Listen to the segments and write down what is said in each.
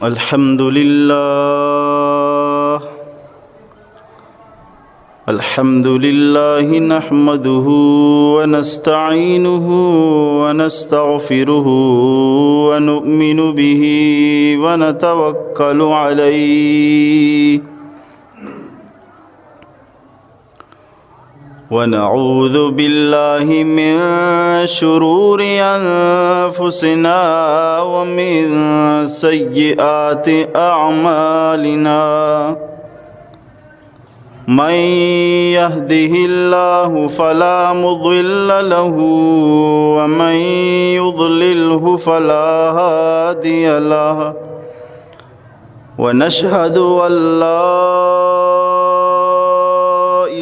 الحمد لله. الحمد لله نحمده ونستعينه ونستغفره ونؤمن به ونتوكل عليه ونعوذ بالله من شرور أنفسنا ومن سيئات أعمالنا. من يهده الله فلا مضل له ومن يضلله فلا هادي له. ونشهد أن لا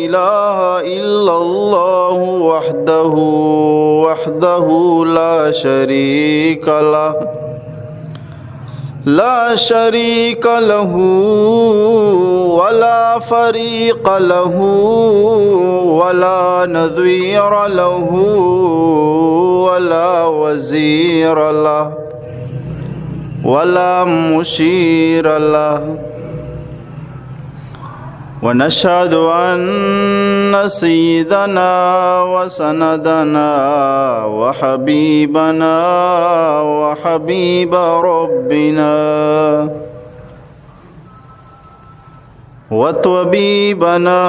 إله إلا الله وحده، وحده لا شريك له، لا شريك له ولا فريق له ولا نظير له ولا وزير له ولا مشير له. ونشهد أن سيدنا وسندنا وحبيبنا وحبيب ربنا وطبيبنا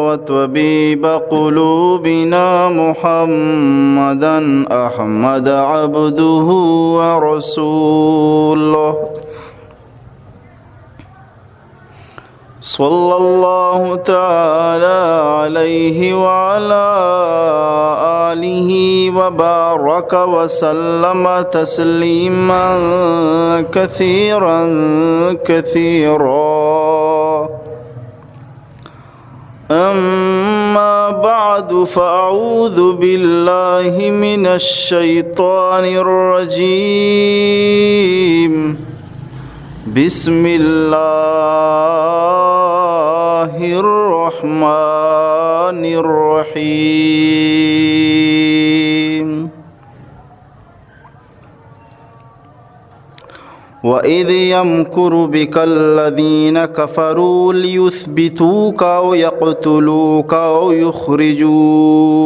وطبيب قلوبنا محمدا أحمد عبده ورسوله، صلى الله تعالى عليه وعلى آله وبارك وسلم تسليما كثيرا كثيرا. أما بعد، فأعوذ بالله من الشيطان الرجيم. بسم الله الرحمن الرحيم. وإذ يمكر بك الذين كفروا ليثبتوك أو يقتلوك أو يخرجوك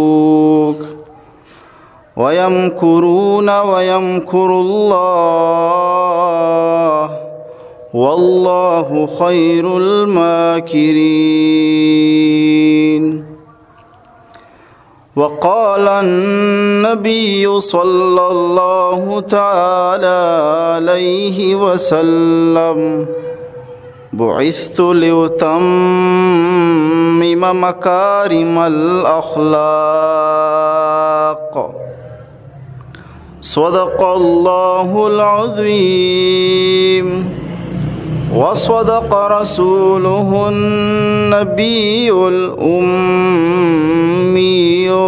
ويمكرون ويمكر الله والله خير الماكرين. وقال النبي صلى الله تعالى عليه وسلم: بعثت لأتمم مكارم الأخلاق. صدق الله العظيم وصدق رسوله النبي الأمي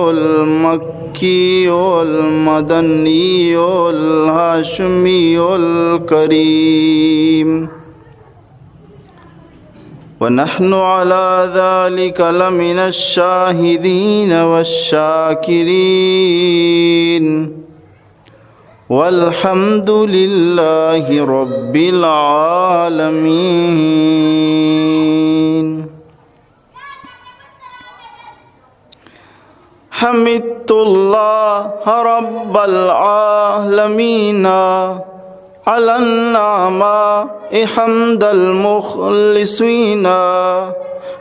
المكي المدني الهاشمي الكريم. ونحن على ذلك لمن الشاهدين والشاكرين. والحمد لله رب العالمين. حمدت الله رب العالمين على النعماء حمد المخلصين.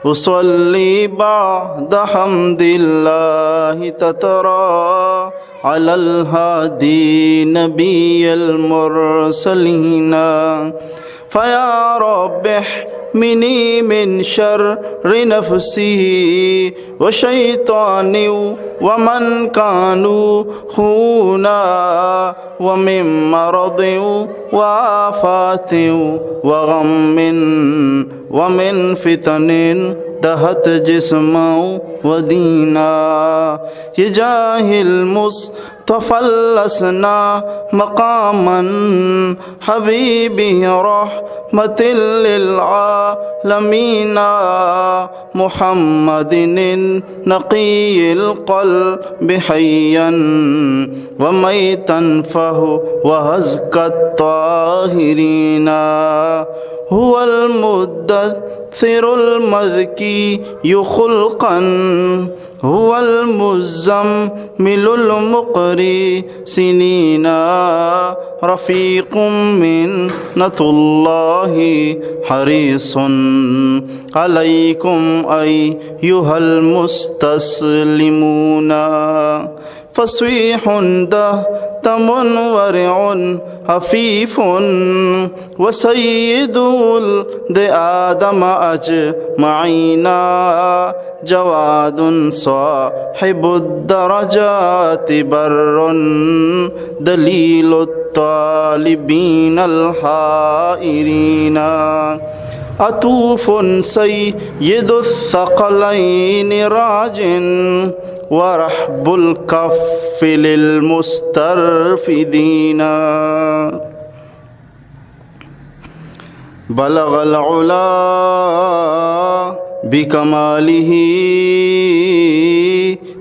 أصلي بعد حمد الله تترى على الهادي نبي المرسلين. فيا رب احمني من شر نفسي وشيطاني ومن كانوا خونا ومن مرض وآفات وغم ومن فتن دهت جسما و دینا. یه جاه المصطفی الاسنا مقاما حبیبی رحمت للعالمین. محمد النقی القلب حیا ومیتا فهو أزكى الطاهرين. هو المدثر المذكي خلقا، هو المزمل المقري سنينا. رفيق منة الله حريص عليكم أيها المستسلمون. فصيح دهتم ورع عفيف، وسيد ولد آدم أجمعين. جواد صاحب الدرجات بر، دليل الطالبين الحائرين. عطوف سيد الثقلين راج، ورحب الكف للمسترفدين. بلغ العلا بكماله،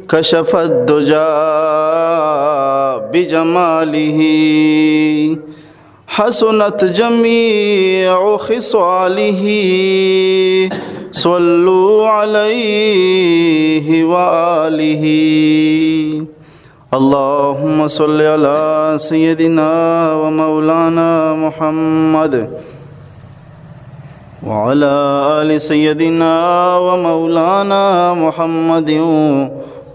كشف الدجى بجماله. حسنت جميع خصاله، صلوا عليه وآله. اللهم صل على سيدنا ومولانا محمد وعلى آل سيدنا ومولانا محمد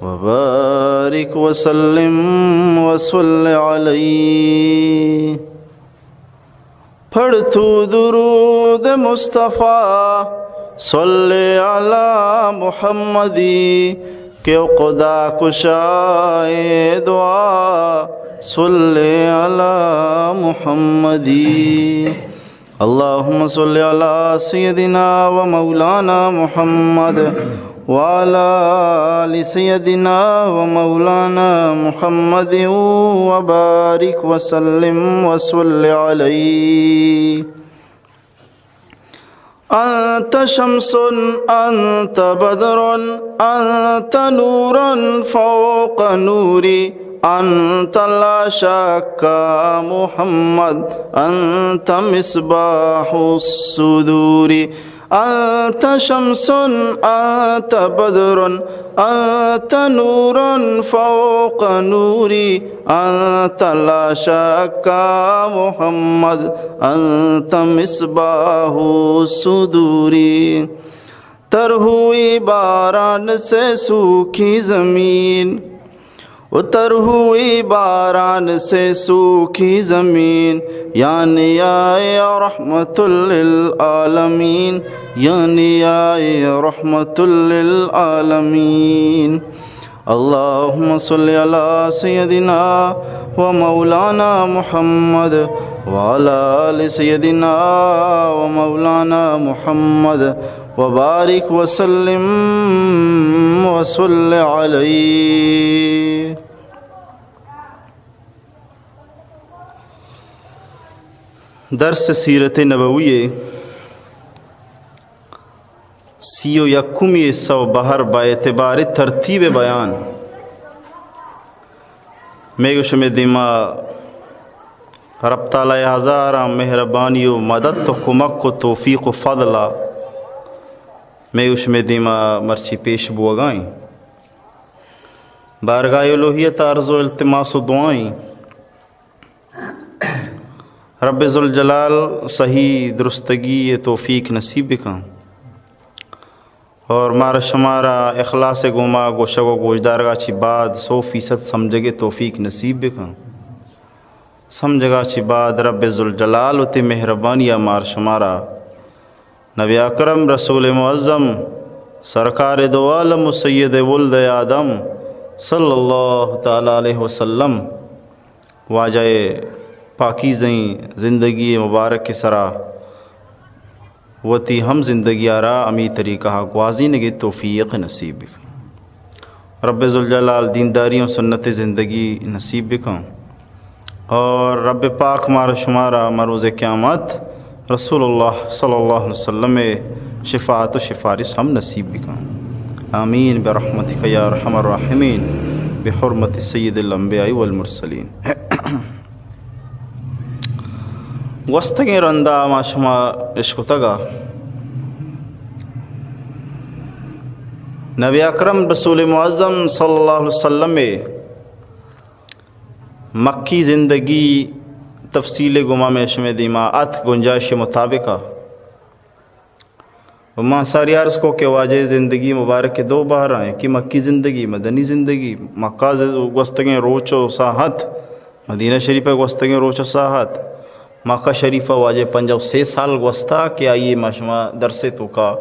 وبارك وسلم وصل عليه. پڑھ تو درود مصطفی، صل علی محمدی، کہ عقدہ کشائے دعا، صل علی محمدی. اللهم صل على سيدنا ومولانا محمد وعلى آل سيدنا ومولانا محمد وبارك وسلم وصل عليه. أنت شمس، أنت بدر، أنت نور فوق نوري، أنت لا شك محمد، أنت مصباح الصدور. أنت شمس، أنت بدر، أنت نور فوق نوري، أنت لا شك محمد، أنت مصباح الصدور. تر ہوئی باران سے سوکھی زمین، و تر ہوئی باران سے سوکھی زمین، یعنی آئے رحمت للعالمین، یعنی آئے رحمت للعالمین. اللهم صل على سيدنا ومولانا محمد وعلى آل سيدنا ومولانا محمد وبارك وسلم وصل عليه. درس سیرت نبوی سی و یکمی حصہ و بہر با اعتبار ترتیب بیان، مئے گو شمئے دیما رب تعالی ہزاراں مہربانی و مدد و کمک و توفیق و فضل ء مئے گو شمئے دیما مرچی پیش بوگا ایں. بارگاہ الوہیت عرض و التماس و دعائیں. رب ذوالجلال صحیح درستگی ء توفیق نصیب بکن اور مارا شمارا اخلاص گوما گوشگ و گوشدارگا چی بعد سو فیصد سمجھگ ء توفیق نصیب بکن. سمجھگا چی بعد رب ذوالجلال وتی مہربانی ء مار شمارا نبی اکرم رسول معظم سرکار دو عالم و سید ولد آدم صلی اللہ تعالی علیہ وسلم واجہ پاکیزیں زندگی مبارک سرا وتی ہم زندگی ءَ را ہمے طریقہ ءَ گوازینگ ءِ توفیق نصیب بکن۔ رب ذوالجلال دینداری و سنت زندگی نصیب بکن۔ اور رب پاک مارا شمارا مروز قیامت رسول اللہ صلی اللہ علیہ وسلم ءِ شفاعت و سفارش ہم نصیب بکن۔ آمین برحمتک یا ارحم الراحمین، بحرمت سید الانبیاء والمرسلین۔ گوستگیں رندا ما شما اشکتگا نبی اکرم رسول معظم صلی اللہ علیہ وسلم ءِ مکی زندگی تفصیل گما میں شمے دیما ات گنجائش مطابقہ۔ و ما ساری عرض کو کہ واجہ زندگی مبارک دو بہر ہیں، کہ مکی زندگی، مدنی زندگی۔ مکہ ز-، گوستگیں روچ و ساعت، مدینہ شریف ءَ گوستگیں روچ و ساعت۔ مکہ شریف ءَ واجہ پنجاہ و سے سال گوستا کہ آئی ما شما درس توکا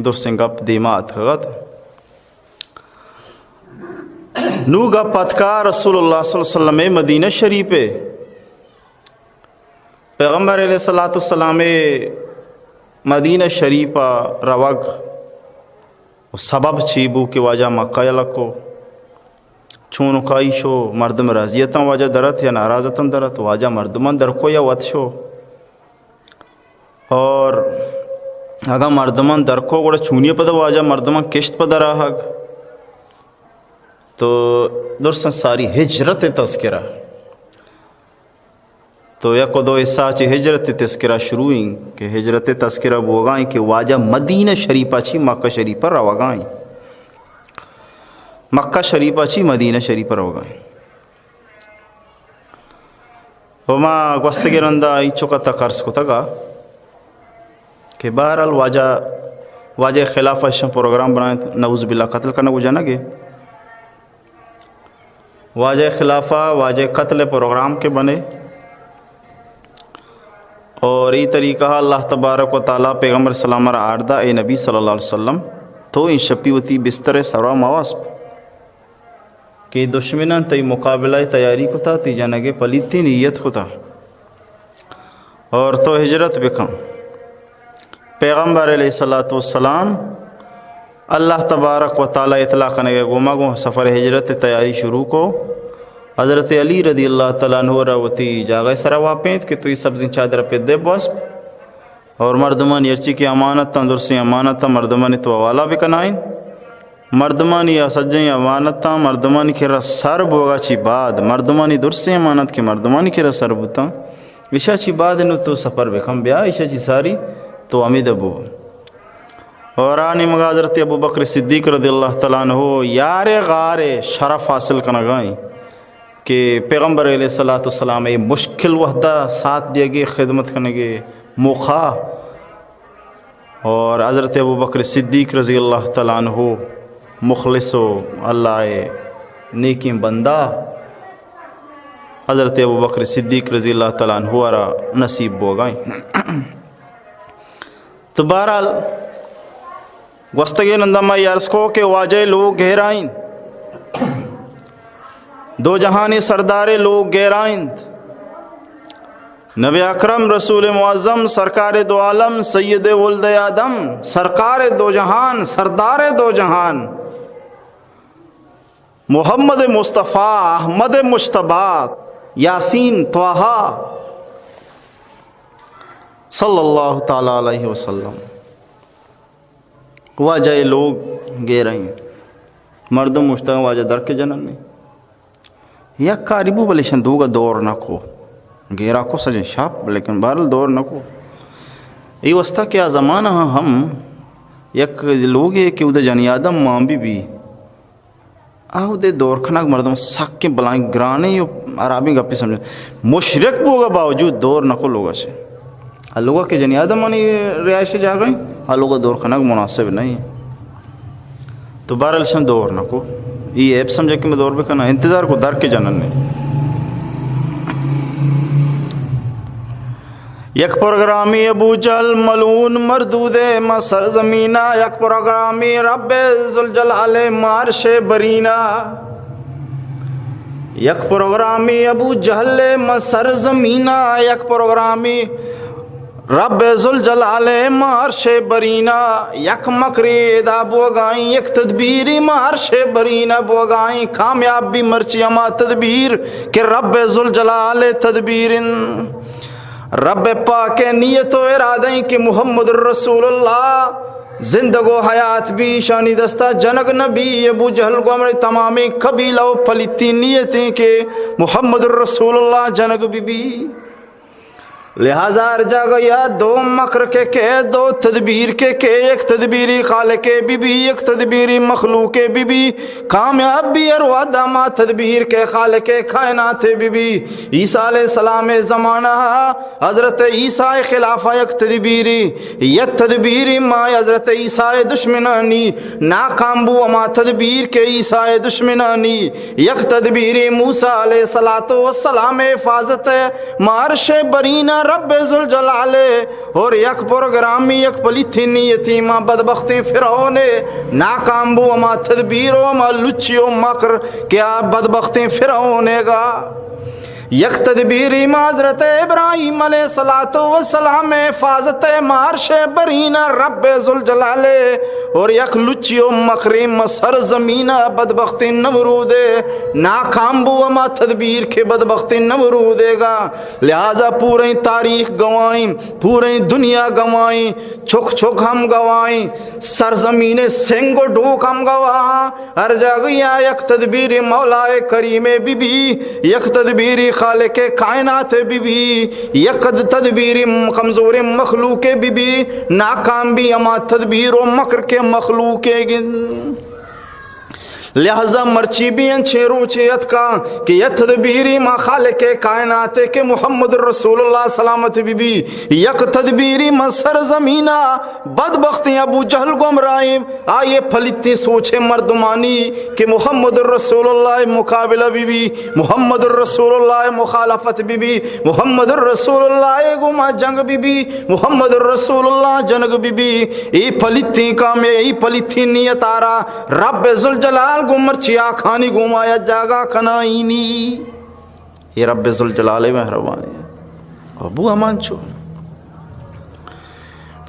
درسیں گپ دیما اتکگت۔ نو گپ اتکا رسول اللہ صلی اللہ علیہ وسلم مدینہ شریف ءَ۔ پیغمبر علیہ الصلوۃ والسلام مدینہ شریف ءَ روگ و سبب چی بو کہ واجہ مکہ یلہ کو؟ چونکائی شو؟ مردم راضی اتاں واجہ درت یا ناراض اتاں درت؟ واجہ مردمان درکو یا وت شو؟ اور اگاں مردمان درکو گڑا چونی پدا واجہ مردمان کشت پدا راہگ؟ تو درساں ساری ہجرت تذکرہ۔ تو یک و دو حصہ چہ ہجرت تذکرہ شروع ایں کہ ہجرت تذکرہ بوگا ایں کہ واجہ مدینہ شریفہ چی مکہ شریفہ روگا ایں۔ مکہ شریفہ چی مدینہ شریفہ روگا ایں۔ و ما گوستگیں رندا ای چکا تک عرض کتگا کہ بہرحال واجہ، واجہ خلاف اشن پروگرام بنائیں، نعوذ باللہ قتل کنگ و جنگ ہے۔ واجہ خلافہ، واجہ قتل پروگرام کے بنے۔ اور ای طریقہ اللہ تبارک و تعالی پیغمبر سلام را آردا، اے نبی صلی اللہ علیہ وسلم، تو این شپی وتی بستر سرا مواسپ کہ دشمنان تئی مقابلہ تیاری کتا، تی جنگ پلیتی نیت کتا۔ اور تو ہجرت بکن۔ پیغمبر علیہ الصلوۃ والسلام اللہ تبارک و تعالی اطلاع کنگے گوما گوں سفر ہجرت تیاری شروع کو۔ حضرت علی رضی اللہ تعالی عنہ را وتی جاگہ سرا واپینت کہ تو ای سبزیں چادر پہ دے بوسپ اور مردمانی ہرچی کہ امانت تاں، درسیں امانت تاں مردمانی تو حوالہ بکنائیں۔ مردمانی آ سجیں امانتاں مردمانی کرا سر بوگا چی بعد، مردمانی درسیں امانت کہ مردمانی کرا سر بوتاں، ایشا چی بعد نو تو سفر بکن بیا، ایشا چی ساری تو ہمید بو۔ اور آ نیمگا حضرت ابو بکر صدیق رضی اللہ تعالی عنہ یار غار شرف حاصل کنگائیں کہ پیغمبر علیہ الصلوۃ والسلام اے مشکل وحدہ ساتھ دیگے، خدمت کنگے موقع۔ اور حضرت ابوبکر صدیق رضی اللہ تعالی عنہ مخلص و اللہ ء نیکیں بندہ، حضرت ابوبکر صدیق رضی اللہ تعالی عنہ را نصیب بوگائیں۔ تو بہرحال گوستگیں رندا ما عرض کو کہ واجہ لوگ گہرائیں، دو جہانی سردار لوگ گہرائیں۔ نبی اکرم رسول معظم سرکار دو عالم سید ولد آدم سرکار دو جہان سردار دو جہان محمد مصطفی احمد مجتبی یاسین طہ صلی اللہ تعالی علیہ وسلم۔ واجہ لوگ گیرائیں مردم مشتاق واجہ درک جنن نے۔ یک کاری بو بلے شن دوگا دور نہ کو۔ گیرا کو سجن شاپ لیکن بہرحال دور نہ کو۔ ای واسطہ کہ آ زمانہ ہم یک لوگے کہ اود جنی آدم مان بی بی۔ آ اود دور کنگ مردم سکیں بلائیں گرانیں و عرابیں گپی سمجھ۔ مشرک بوگا باوجود دور نہ کو لوگا سے۔ آ لوگا کہ جنی آدمانی رہائش جاگہ ہیں، آ لوگا دور کنگ مناسب نہیں۔ تو بہرحال شن دور نہ کو۔ ای ایپ سمجھے کہ میں دور بکنا، انتظار کو در کے جنن نے۔ یک پروگرامی ابو جہل ملعون مردود ما سرزمینا، یک پروگرامی رب ذوالجلال مارش برینا۔ یک پروگرامی ابو جہل ما سرزمینا، یک پروگرامی رب ذوالجلال ءِ ما عرش ءِ برینا یک مکرے ادا بوگائیں، یک تدبیرے ما عرش ءِ برینا بوگائیں، کامیاب بی مرچی ہما تدبیر کہ رب ذوالجلال ءِ تدبیر انت۔ رب پاک ءِ نیت و ارادہ ایں کہ محمد رسول اللہ زندگ و حیات بی، ایشانی دستا جنگ نہ بی۔ ابو جہل گوں ہمے تمامیں قبیلہ و پلیتی نیت ایں کہ محمد رسول اللہ جنگ بہ بی۔ لہذا ہر جاگہ یا دو مکر کے کے، دو تدبیر کے کے، یک تدبیری خالق بہ بی، یک تدبیری مخلوق بہ بی، کامیاب بی ہر وہد ہما تدبیر کہ خالق کائنات بہ بی۔ عیسیٰ علیہ السلام زمانہ حضرت عیسیٰ خلاف یک تدبیری، یک تدبیری ما حضرت عیسیٰ دشمنانی ناکام بو، ہما تدبیر کہ عیسیٰ دشمنانی یک تدبیری موسیٰ علیہ الصلوۃ والسلام حفاظت ءِ ما عرش برینا رب ذوالجلال ءِ اور یک پروگرامی، یک پلیتی نیتی ما بدبختیں فرعون ءِ ناکام بو، ہما تدبیر و ہما لچی و مکر کہ آ بدبختیں فرعون ءِ گا۔ یک تدبیری ما حضرت ابراہیم علیہ الصلوۃ والسلام حفاظت ءِ ما عرش برینا رب ذوالجلال ءِ اور یک لچی و مکریں ما سرزمینا بدبختیں نمرود ءِ ناکام بو، ہما تدبیر کہ بدبختیں نمرود ءِ گا۔ لہذا پوریں تاریخ گواہیں، پوریں دنیا گواہیں، چک چک ہم گواہیں، سرزمین سنگ و ڈوک ہم گواہاں۔ ہر جاگہ یا یک تدبیر مولا کریم بہ بی، یک تدبیر خالق کائنات بہ بی، یک تدبیر کمزور مخلوق بہ بی، ناکام بی ہما تدبیر و مکر کے مخلوق گند۔ لہذا مرچی بی انچیں روچے اتکا کہ یک تدبیری ما خالق کائنات کہ محمد رسول اللہ سلامت بہ بی، یک تدبیری ما سرزمینا بدبختیں ابو جہل گمراہیں، آئی پلیتیں سوچیں مردمانی کہ محمد رسول اللہ مقابلہ بہ بی، محمد رسول اللہ مخالفت بہ بی، محمد رسول اللہ گوما جنگ بہ بی، محمد رسول اللہ جنگ بہ بی۔ اے پلیتیں کامے، اے پلیتیں نیت آرا رب ذوالجلال گوں مرچی آکھانی گوما یا جاگہ کنائینی۔ اے رب ذوالجلال مہربانی۔ ابو ہمانچو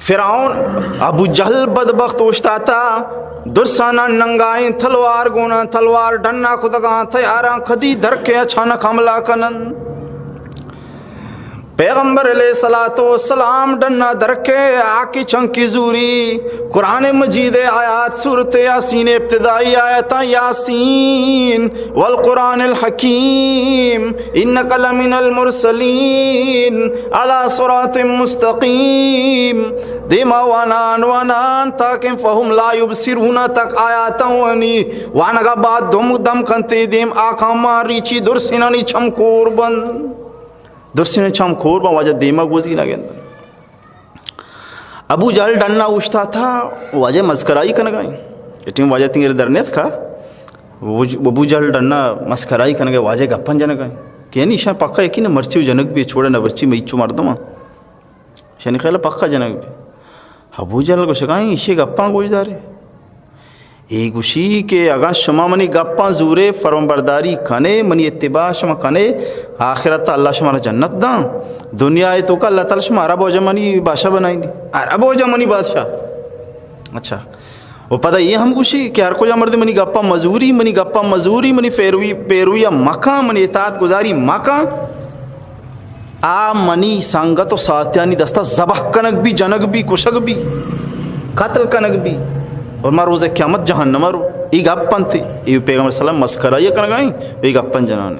فرعون، ابو جہل بدبخت اوشتاتا، درسانا ننگائیں، تلوار گونا، تلوار ڈنا کتگاں، تیاراں کدی درکے اچانک حملہ کنن۔ پیغمبر علیہ الصلوۃ والسلام ڈنا درکے، آکی چنکی زوری۔ قرآن مجید آیات سورت یاسین ابتدائی آیتاں، یاسین والقرآن الحکیم انک لمن المرسلین علی صراط مستقیم۔ دیما وانان وانان تاکہ فهم لا یبصرون تک آیاتاں وانی وانگا بعد دم دم کنتے دیم آکاما ریچی درسینانی چم کور بند۔ درسینانی چم کور بند، واجہ دیما گوزی نہ گند۔ ابو جہل ڈنا اوشتاتا، واجہ مسکرائی کنگائیں۔ اے ٹیم واجہ تنگے در نیت کا۔ ابو ج-، ابو جہل ڈنا مسکرائی کنگائیں، واجہ گپن جنگائیں۔ کہ یعنی ایشاں پکا یقین مرچی و جنگ بی، چھوڑے نہ برچی، میں اچو مردم ہاں۔ شنی خیال پکا جنگ بی۔ ابو جہل گوشگائیں، ایشی گپاں گوش دارے۔ اے گوشی کہ اگاں شما منی گپاں زورے، فرمانبرداری کنے، منی اتباع شما کنے، آخرت اللہ شما را جنت داں۔ دنیا ء توکا اللہ تعالی شما عرب و جمنی بادشاہ بنائینی۔ عرب و جمنی بادشاہ۔ اچھا۔ و پدا اے ہم گوشی کہ ہر کجا مردے منی گپاں مزوری، منی گپاں مزوری، منی پیروی، پیروی مکاں، منی اطاعت گزاری مکاں۔ آ منی سنگت و ساتیانی دستا ذبح کنگ بی، جنگ بی، کشگ بی، قتل کنگ بی، اور ما روز قیامت جہنم رو۔ ای گپ انت، ای پیغمبر صلی اللہ علیہ وسلم مسکرائی کنگائیں، ای گپن جنان۔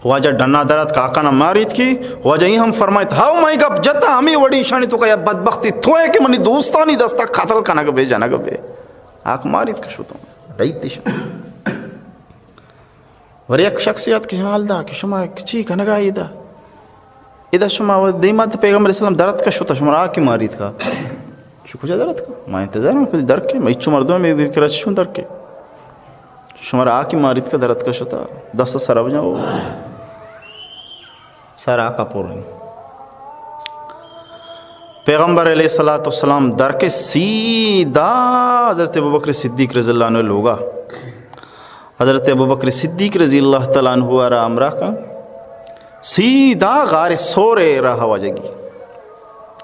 واجہ ڈنا درات کاکانا ماریت کی، واجہ ای ہم فرمائیت، ہاو مائی گپ جتا ہمیں وڑی شانی تو کا یا بدبختی تو ہے کہ منی دوستانی دستا قتل کنگ بے، جنگ بے۔ آک ماریت کشو تو، ڈیت شان۔ ورے یک شخصے ات کہ حال دا کہ شما چی کنگا ادا؟ ادا شما و دیما تے پیغمبر اسلام درت کا شتا، شما را آکی ماریت کا؟ شو کجا درت کا؟ ما انتظار ہم کدی درکے، ما اچو مردم میں دیر کرا چشون درکے۔ شما را آکی ماریت کا درت کا شتا؟ دست سر بجا او۔ سر آکا پورن۔ پیغمبر علیہ الصلوۃ والسلام درکے سیدھا حضرت ابوبکر صدیق رضی اللہ عنہ لوگا۔ حضرت ابوبکر صدیق رضی اللہ تعالی عنہ را ہمراہ کن، سیدھا غار ثور راہ واجگی۔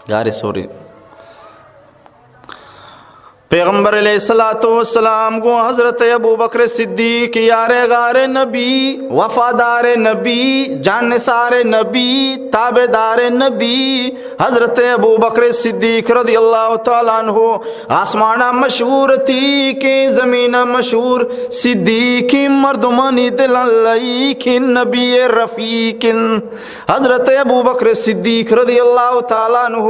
غار سورے۔ پیغمبر علیہ الصلوۃ والسلام گوں حضرت ابوبکر صدیق، یار غار نبی، وفادار نبی، جان نثار نبی، تابعدار نبی، حضرت ابوبکر صدیق رضی اللہ تعالی عنہ آسمانا مشہور تھی کہ زمین مشہور صدیق، مردمانی دل لئی کہ نبی رفیق۔ حضرت ابوبکر صدیق رضی اللہ تعالی عنہ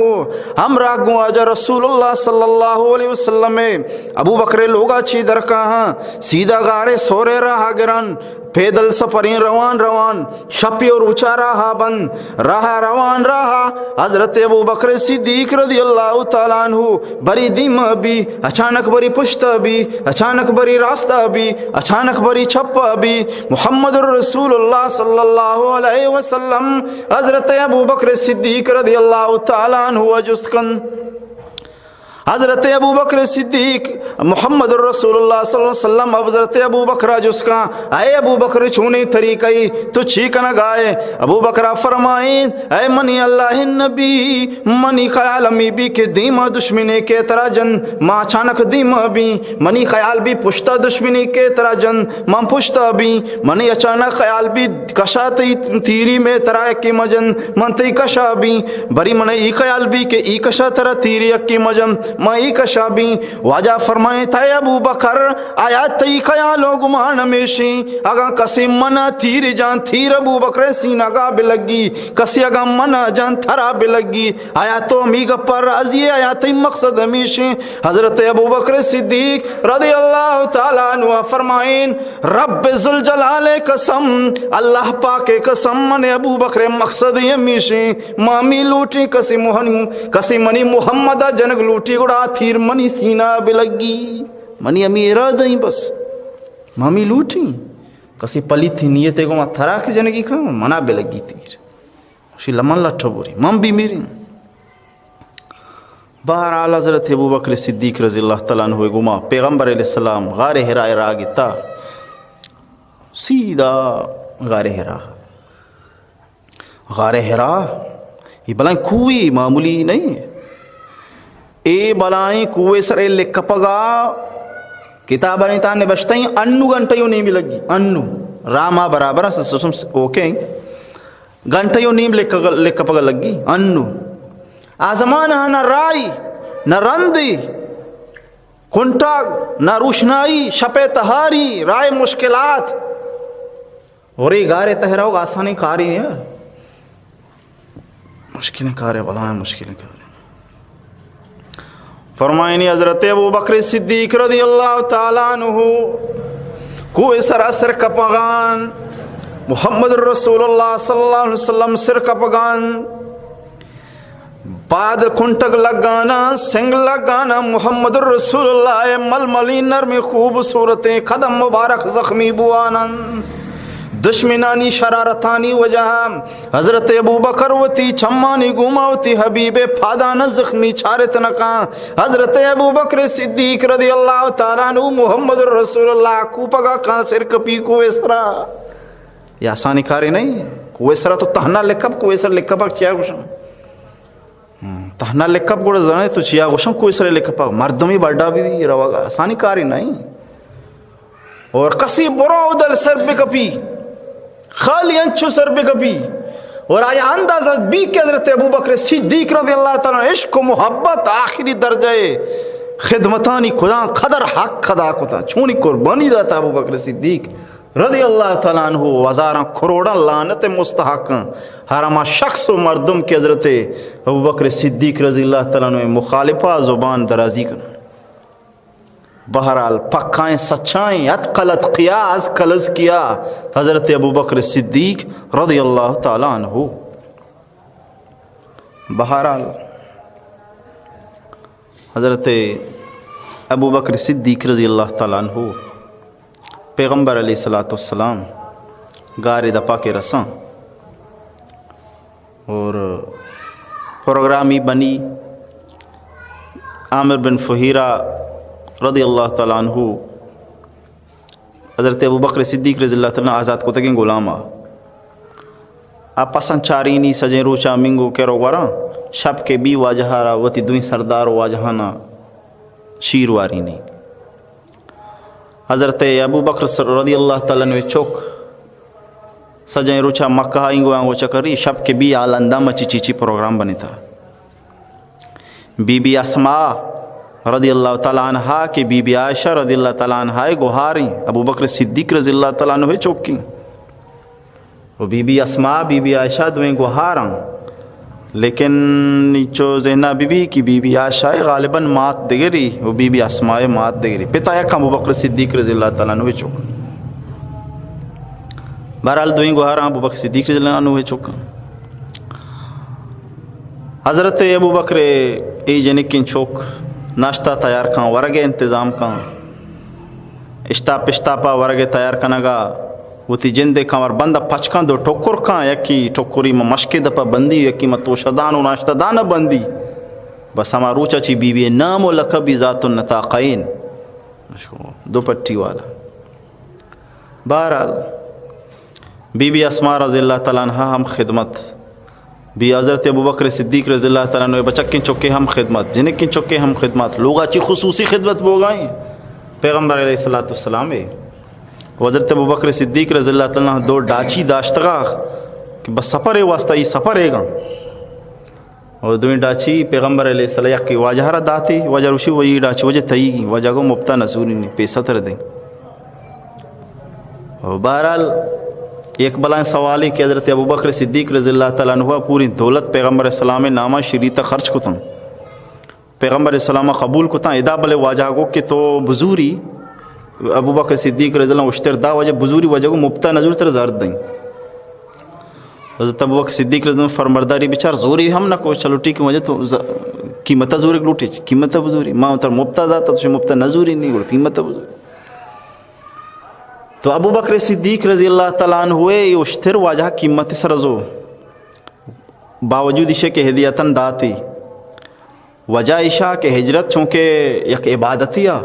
ہمراہ گوں واجہ رسول اللہ صلی اللہ علیہ وسلم، ابوبکر لوگا چی درکاہاں، سیدھا غار سورے راہ گرن، پیدل سفریں روان روان، شپی و روچا راہ بند، راہ روان راہ، حضرت ابوبکر صدیق رضی اللہ تعالی عنہ بری دیم بی، اچانک بری پشت بی، اچانک بری راست بی، اچانک بری چپ بی۔ محمد رسول اللہ صلی اللہ علیہ وسلم حضرت ابوبکر صدیق رضی اللہ تعالی عنہ جست کن۔ حضرت ابوبکر صدیق، محمد رسول اللہ صلی اللہ علیہ وسلم حضرت ابوبکر جست کن، اے ابوبکر، چونیں طریقہ ای؟ تو چی کنگائے؟ ابوبکر فرمائیں، اے منی اللہ نبی، منی خیال ہمی بی کہ دیما دشمنے کہ ترا جن، ما اچانک دیما بی۔ منی خیال بی پشتا دشمنے کہ ترا جن، من پشتا بی۔ منی اچانک خیال بی کشا تئی تیری میں ترا یکی مجن، من تئی کشا بی۔ بری من ای خیال بی کہ ای کشا ترا تیری یکی مجن، من ای کشا بی۔ واجہ فرمائیں، اے ابوبکر، آیا تئی خیال و گمان ہمیشیں، اگاں کسی منا تیر جان، تیر ابوبکر سینگا بلگی، کسی اگاں منا جان ترا بلگی، آیا تو ہمی گپا راضی ئے؟ آیا تئی مقصد ہمیشیں؟ حضرت ابوبکر صدیق رضی اللہ تعالی عنہ فرمائیں، رب ذوالجلال قسم، اللہ پاک قسم، من ابوبکر مقصد ہمیشیں، ما ہمی لوٹیں کسی مہن-، کسی منی محمد جنگ لوٹی گڑا تیر منی سینہ بلگی۔ منی ہمی ارادہ ایں بس۔ ما ہمی لوٹیں۔ کسی پلیتی نیتے گو ما ترا کہ جنگی کن، منا بلگی تیر۔ شی لمن لٹھ بوری، من بی میریں۔ بہرحال حضرت ابوبکر صدیق رضی اللہ تعالی عنہ گوما پیغمبر علیہ السلام غار حرا راہ گتا، سیدھا غار حرا۔ غار حرا، یہ بلائیں کوہی معمولی نہیں۔ اے بلائیں کوہ سرے لکپگا کتابانی تہا نبشتہ ایں، انو گھنٹہ و نیم لگی، انو۔ راما برابر است، سسٹم اوکے ایں۔ گھنٹہ و نیم لکگ-، لکپگا لگی، انو۔ آ زمانہ نہ راہی، نہ رندی، کنٹگ، نہ روشنائی، شپ تہاری، راہ مشکلات۔ اور اے غار تہ روگ آسانیں کارے نہ ایں۔ مشکلیں کارے، بلائیں مشکلیں کارے۔ فرمائنی حضرت ابوبکر صدیق رضی اللہ تعالی عنہ کوہ سرا سر کپگان، محمد رسول اللہ صلی اللہ علیہ وسلم سر کپگان۔ بعد کنٹگ لگانا، سنگ لگانا، محمد رسول اللہ ململی نرمی خوبصورتیں قدم مبارک زخمی بوانن۔ دشمنانی شرارتانی وجہ حضرت ابوبکر وتی چمانی گوما وتی حبیب پادان زخمی چارت نکان۔ حضرت ابوبکر صدیق رضی اللہ تعالی عنہ محمد رسول اللہ کوپگا کان سر کپی کوہ سرا۔ یہ آسانی کارے نہیں۔ کوہ سرا تو تہنا لکپ، کوہ سر لکپک چیا گوشن؟ ہم، تہنا لکپ گڑا زانے تو چیا گوشن، کوہ سر لکپک مردمی بڈا بی روگا آسانی کارے نہیں۔ اور کسی برو دل سر بکپی، خالی انچو سر بکپی، اور آیا اندازہ بی کہ حضرت ابوبکر صدیق رضی اللہ تعالی عنہ عشق و محبت آخری درجہ خدمتانی کجام قدر حق ادا کتا، چونی قربانی داتا ابوبکر صدیق رضی اللہ تعالی عنہ، ہزاراں کروڑاں لعنت مستحق، ہر ہما شخص و مردم کہ حضرت ابوبکر صدیق رضی اللہ تعالی عنہ مخالفہ زبان درازی کن۔ بہرحال، پکائیں سچائیں، اتقل اتقیا از کلز کیا، حضرت ابوبکر صدیق رضی اللہ تعالی عنہ۔ بہرحال، حضرت ابوبکر صدیق رضی اللہ تعالی عنہ پیغمبر علیہ الصلوۃ والسلام گارے دپا کے رساں۔ اور پروگرامی بنی، عامر بن فہیرہ رضی اللہ تعالی عنہ حضرت ابوبکر صدیق رضی اللہ تعالی عنہ آزاد کتگیں غلام آ، آ پسن چارینی سجیں روچا منگو کرو گوراں، شپ کہ بی واجہ ءَ را وتی دوئیں سردار ءُ واجہاں ءَ شیر وارینی۔ حضرت ابوبکر س-، رضی اللہ تعالیٰ عنہ ءِ چک سجہیں روچا مکہ ءَ اینگو آنگو چکری، شپ کہ بی آ لندن ءَ چی چی چی پروگرام بنیتا۔ بی بی اسماء رضی اللہ تعالیٰ عنہا کہ بی بی عائشہ رضی اللہ تعالیٰ عنہا ءِ گوہاریں، ابوبکر صدیق رضی اللہ تعالیٰ عنہ ءِ چکیں۔ ءُ بی بی اسماء، بی بی عائشہ دوئیں گوہاراں۔ لیکن چو ذہنا بی بی کہ بی بی عائشہ ءِ غالباً مات دگری ءُ بی بی اسماء ءِ مات دگری۔ پتا یک ابوبکر صدیق رضی اللہ تعالیٰ عنہ ءِ چک۔ بہرحال دوئیں گوہاراں ابوبکر صدیق رضی اللہ عنہ ءِ چک۔ حضرت ابوبکر ءِ اے جنکیں چک ناشتہ تیار کن، ورگ ءِ انتظام کن۔ اشتاپ اشتاپا ورگ ءِ تیار کنگا وتی جند ءِ کمربند ءَ پچ کن، دو ٹکر کن، یکی ٹکری ما مشک ءِ دپا بندی، یکی ما توشدان ءُ ناشتہ دان ءَ بندی۔ بس ہما روچا چی بی بی ءِ نام ءُ لقب بی ذات النطاقین، دو پٹی والا۔ بہرحال بی بی اسماء رضی اللہ تعالیٰ عنہا ہم خدمت، بی حضرت ابوبکر صدیق رضی اللہ تعالیٰ عنہ ءِ بچکیں چکے ہم خدمت، جنکیں چکے ہم خدمت، لوگا چی خصوصی خدمت بوگائیں پیغمبر علیہ الصلوۃ والسلام ءِ۔ ءُ حضرت ابوبکر صدیق رضی اللہ تعالیٰ عنہ دو ڈاچی داشتگا کہ بس سفر ءِ واسطہ، ای سفر ءِ گا۔ ءُ دوئیں ڈاچی پیغمبر علیہ السلام، یکے واجہ ءَ را داتی، واجہ ءَ گوشی، وئی ڈاچی واجہ تئیگی، واجہ ءَ گو مپتا نزورینی، پیسہ ترا دیں۔ ءُ بہرحال یک بلاہیں سوالے کہ حضرت ابوبکر صدیق رضی اللہ تعالیٰ عنہ ءَ پوری دولت پیغمبر علیہ السلام ءِ ناما شریعت ءَ خرچ کتن، پیغمبر علیہ السلام ءَ قبول کتن، ادا بلے واجہ ءَ گو کہ تو بزوری، ابوبکر صدیق رضی اللہ عنہ اشتر دا، واجہ بزوری، واجہ ءَ گو مپتا نزور، ترا زر دیں۔ حضرت ابوبکر صدیق رضی اللہ عنہ فرمبرداری بچار، زوری ہم نہ کو، چلو ٹھیک ہے، واجہ تو ز-، قیمت ءَ زورگ لوٹے، قیمت ءَ بزوری، ما ترا مپتا داتا، تو مپتا نہ زوری، نہیں گڑا قیمت ءَ بزوری۔ تو ابوبکر صدیق رضی اللہ تعالیٰ عنہ ءَ اے اشتر واجہ ءَ قیمت ءِ سرا زو، باوجود ایشی کہ ہدیتاً داتی۔ وجہ ایشا کہ ہجرت چونکہ یک عبادتی آ،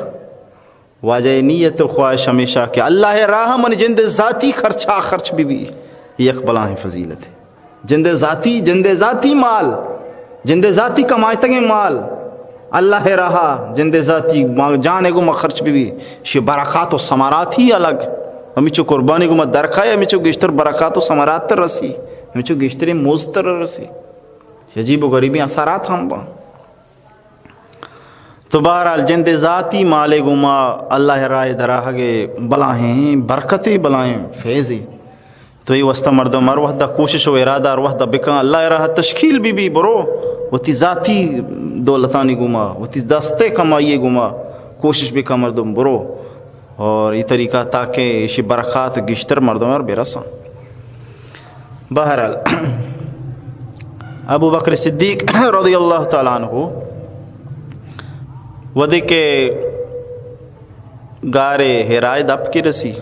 واجہ ءِ نیت ءُ خواہش ہمیشہ کہ اللہ ءِ راہ ءَ من جند ءِ ذاتی خرچا خرچ بہ بی، یک بلاہیں فضیلتے۔ جند ءِ ذاتی، جند ءِ ذاتی مال، جند ءِ ذاتی کمائتگیں مال، اللہ ءِ راہ ءَ جند ءِ ذاتی ما-، جان ءِ گوما خرچ بہ بی، شی برکات ءُ ثمرات ہی الگ۔ ہمیچو قربانی گوما درکائے، ہمیچو گیشتر برکات ءُ ثمرات تر رسی، ہمیچو گیشتریں مزد تر رسی۔ عجیب ءُ غریبیں اثرات ہم باں۔ تو بہرحال جند ءِ ذاتی مال ءِ گوما اللہ ءِ راہ ءَ درآہگ ءِ بلاہیں برکتے، بلاہیں فیضے۔ تو اے واسطہ مردم ہر وہدا کوشش ءُ ارادہ ہر وہدا بکن، اللہ ءِ راہ ءَ تشکیل بہ بی، برو وتی ذاتی دولتانی گوما، وتی دست ءِ کمائی ءِ گوما کوشش بکن مردم، برو۔ اور اے طریقہ تاکہ ایشی برکات گیشتر مردم ءَ برساں۔ بہرحال، ابوبکر صدیق رضی اللہ تعالیٰ عنہ وہدے کہ غار حراء ءِ دپ کہ رسی،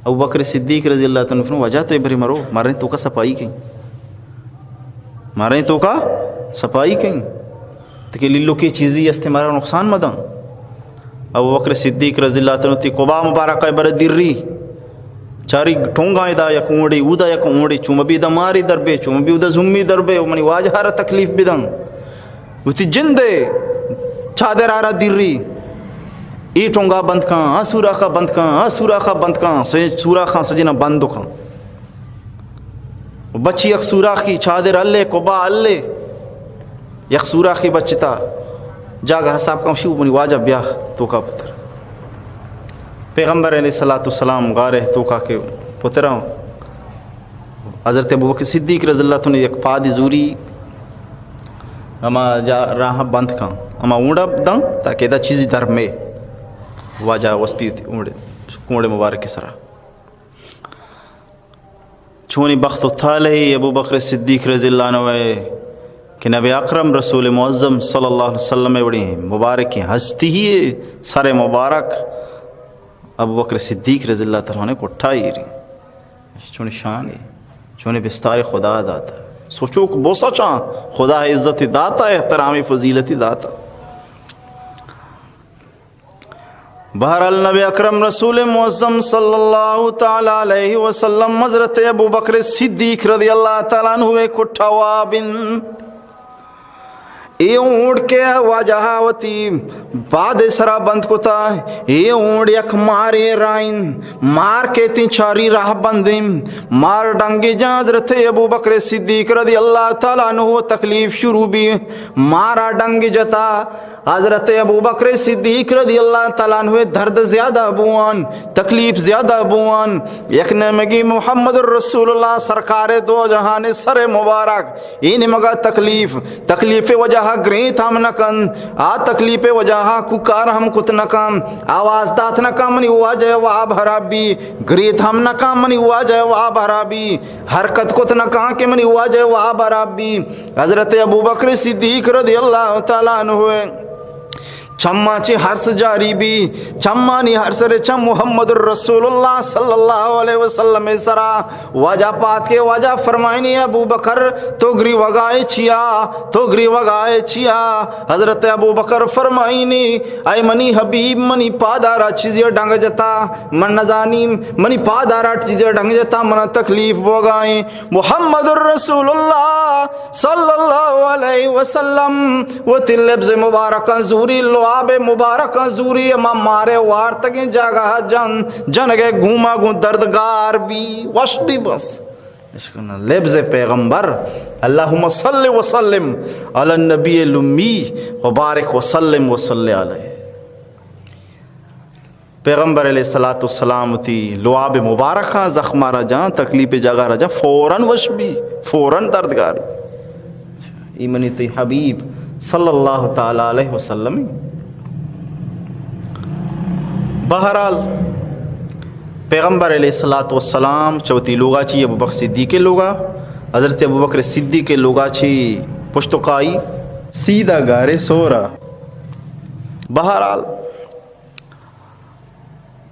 ابوبکر صدیق رضی اللہ تعالیٰ عنہ واجہ تو ابری مرو، ماریں توکا صفائی کئیں، ماریں توکا صفائی کئیں۔ تکہ لیلوکیں چیزے است، مارا نقصان مداں۔ ابوبکر صدیق رضی اللہ تعالیٰ عنہ وتی قبا مبارکہ ءَ بر دری، چاری ٹونگاں، ادا یک اونڈے، اودا یک اونڈے، چو مہ بی ادا مارے در بے، چو مہ بی ادا زمی در بے، و منی واجہ ءَ را تکلیف بدن۔ وتی جند ءِ چادر ءَ را دری، اے ٹونگا بند کن، آ سوراخا بند کن، آ سوراخا بند کن، سے سوراخاں سجنا بند کن۔ بچی یک سوراخی، چادر ہلے، قبا ہلے، یک سوراخی بچتا، جاگہ حساب کن، شو منی واجہ بیا توکا پتر۔ پیغمبر علیہ الصلوۃ والسلام غار ءِ توکا کہ پتراں، حضرت ابوبکر صدیق رضی اللہ تعالیٰ عنہ یک پادی زوری، ہما جا راہ بند کن، ہما اونڈا دن تاکہ ادا چیزی در مے۔ واجہ وسپی اونڈے، اونڈے مبارک سرا۔ چونی بخت و طالعی ابوبکر صدیق رضی اللہ عنہ ءِ کہ نبی اکرم رسول معظم صلی اللہ علیہ وسلم ءِ وڑیں مبارکیں ہستی ءِ سر مبارک ابوبکر صدیق رضی اللہ تعالیٰ عنہ کٹا ایری۔ چونی شان ءِ، چونی بستار خدا داتا۔ سوچوک بوسا چاں خدا عزت داتا، احترام فضیلتی داتا۔ بہرحال، نبی اکرم رسول معظم صلی اللہ تعالی علیہ وسلم حضرت ابوبکر صدیق رضی اللہ تعالی عنہ ءِ کٹھا واب انت۔ اے اونڈ کہ واجہ ءَ وتی پاد ءِ سرا بند کتا، اے اونڈ یک مارے راہ انت، مار کہ تئی چاری راہ بند انت، مار ڈنگے جاں۔ حضرت ابوبکر صدیق رضی اللہ تعالی عنہ تکلیف شروع بی، مارا ڈنگ جتا۔ حضرت ابوبکر صدیق رضی اللہ تعالی عنہ درد زیادہ بوان، تکلیف زیادہ بوان۔ یک نیمگی محمد رسول اللہ سرکار دو جہان سر مبارک، اے نیمگا تکلیف، تکلیف وجہ گریت ہم نہ کن، آ تکلیف وجہ کوکار ہم کت نہ کن، آواز دات نہ کن منی واجہ واب ہراب بی، گریت ہم نہ کن منی واجہ واب ہراب بی، حرکت کت نہ کن کہ منی واجہ واب ہراب بی۔ حضرت ابوبکر صدیق رضی اللہ تعالی عنہ چماں چہ ہرس جاری بی، چمانی ہرس رچ محمد رسول اللہ صلی اللہ علیہ وسلم سرا۔ واجہ پاد کے واجہ فرمائنی، ابوبکر، تو گریوگائے چیا؟ تو گریوگائے چیا؟ حضرت ابوبکر فرمائنی، اے منی حبیب، منی پادارا چیزے ڈنگ جتا، من نزانیم، منی پادارا چیزے ڈنگ جتا، منا تکلیف بوگائیں۔ محمد رسول اللہ صلی اللہ علیہ وسلم وتی لبز مبارکاں زوری، لعاب مبارکاں زوری، ہما مارے وارتگیں جاگہ جن، جنگے گوما گوں دردگار بی، وش بی بس۔ اشکنا لبز پیغمبر، اللہم صل وسلم علی النبی الامی وبارک وسلم وصل علیہ۔ پیغمبر علیہ الصلوۃ والسلام وتی لعاب مبارکاں زخمارا جان، تکلیف جاگہ را جان، فوراً وش بی، فوراً دردگار۔ ای منی تئی حبیب صلی اللہ تعالی علیہ وسلم۔ بہرحال، پیغمبر علیہ الصلوۃ والسلام چہ وتی لوگا چی ابوبکر صدیق لوگا، حضرت ابوبکر صدیق لوگا چی پشت کائی سیدھا گارے سورا۔ بہرحال،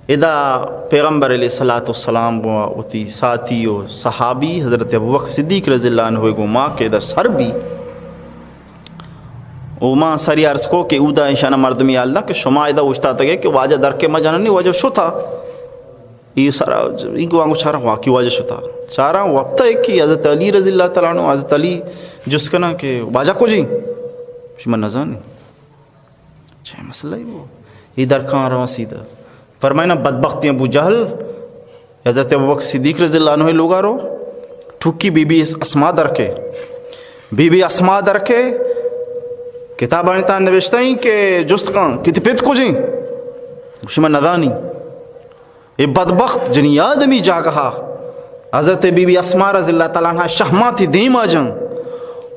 ادا پیغمبر علیہ الصلوۃ والسلام گوں وتی ساتھی و صحابی حضرت ابوبکر صدیق رضی اللہ عنہ گوں ما کہ ادا سر بی، او ما سری عرض کو کہ اودا انشاءاللہ مردمی حال دا کہ شما ادا اوشتاتگے کہ واجہ در کے مجننی، واجہ شتا۔ ای سارا ای گوانگو چارا واقعی واجہ شتا۔ چارا وقتا کہ حضرت علی رضی اللہ تعالی عنہ، حضرت علی جست کنا کہ واجہ کجی؟ شما نزانی۔ چہ مسئلہ ای بو؟ ای درکان رواں سیدھا۔ فرمائنا بدبختی ابو جہل، حضرت ابوبکر صدیق رضی اللہ عنہ لوگا رو، ٹھکی بی بی اسما درکے۔ بی بی اسما درکے، کتابانی تان نوشتہ ایں کہ جست کن کہ تئی پت کجیں؟ گوشی من ندانی۔ اے بدبخت جنی آدمی جاگہا حضرت بی بی اسما رضی اللہ تعالی عنہا شہماتی دیما جن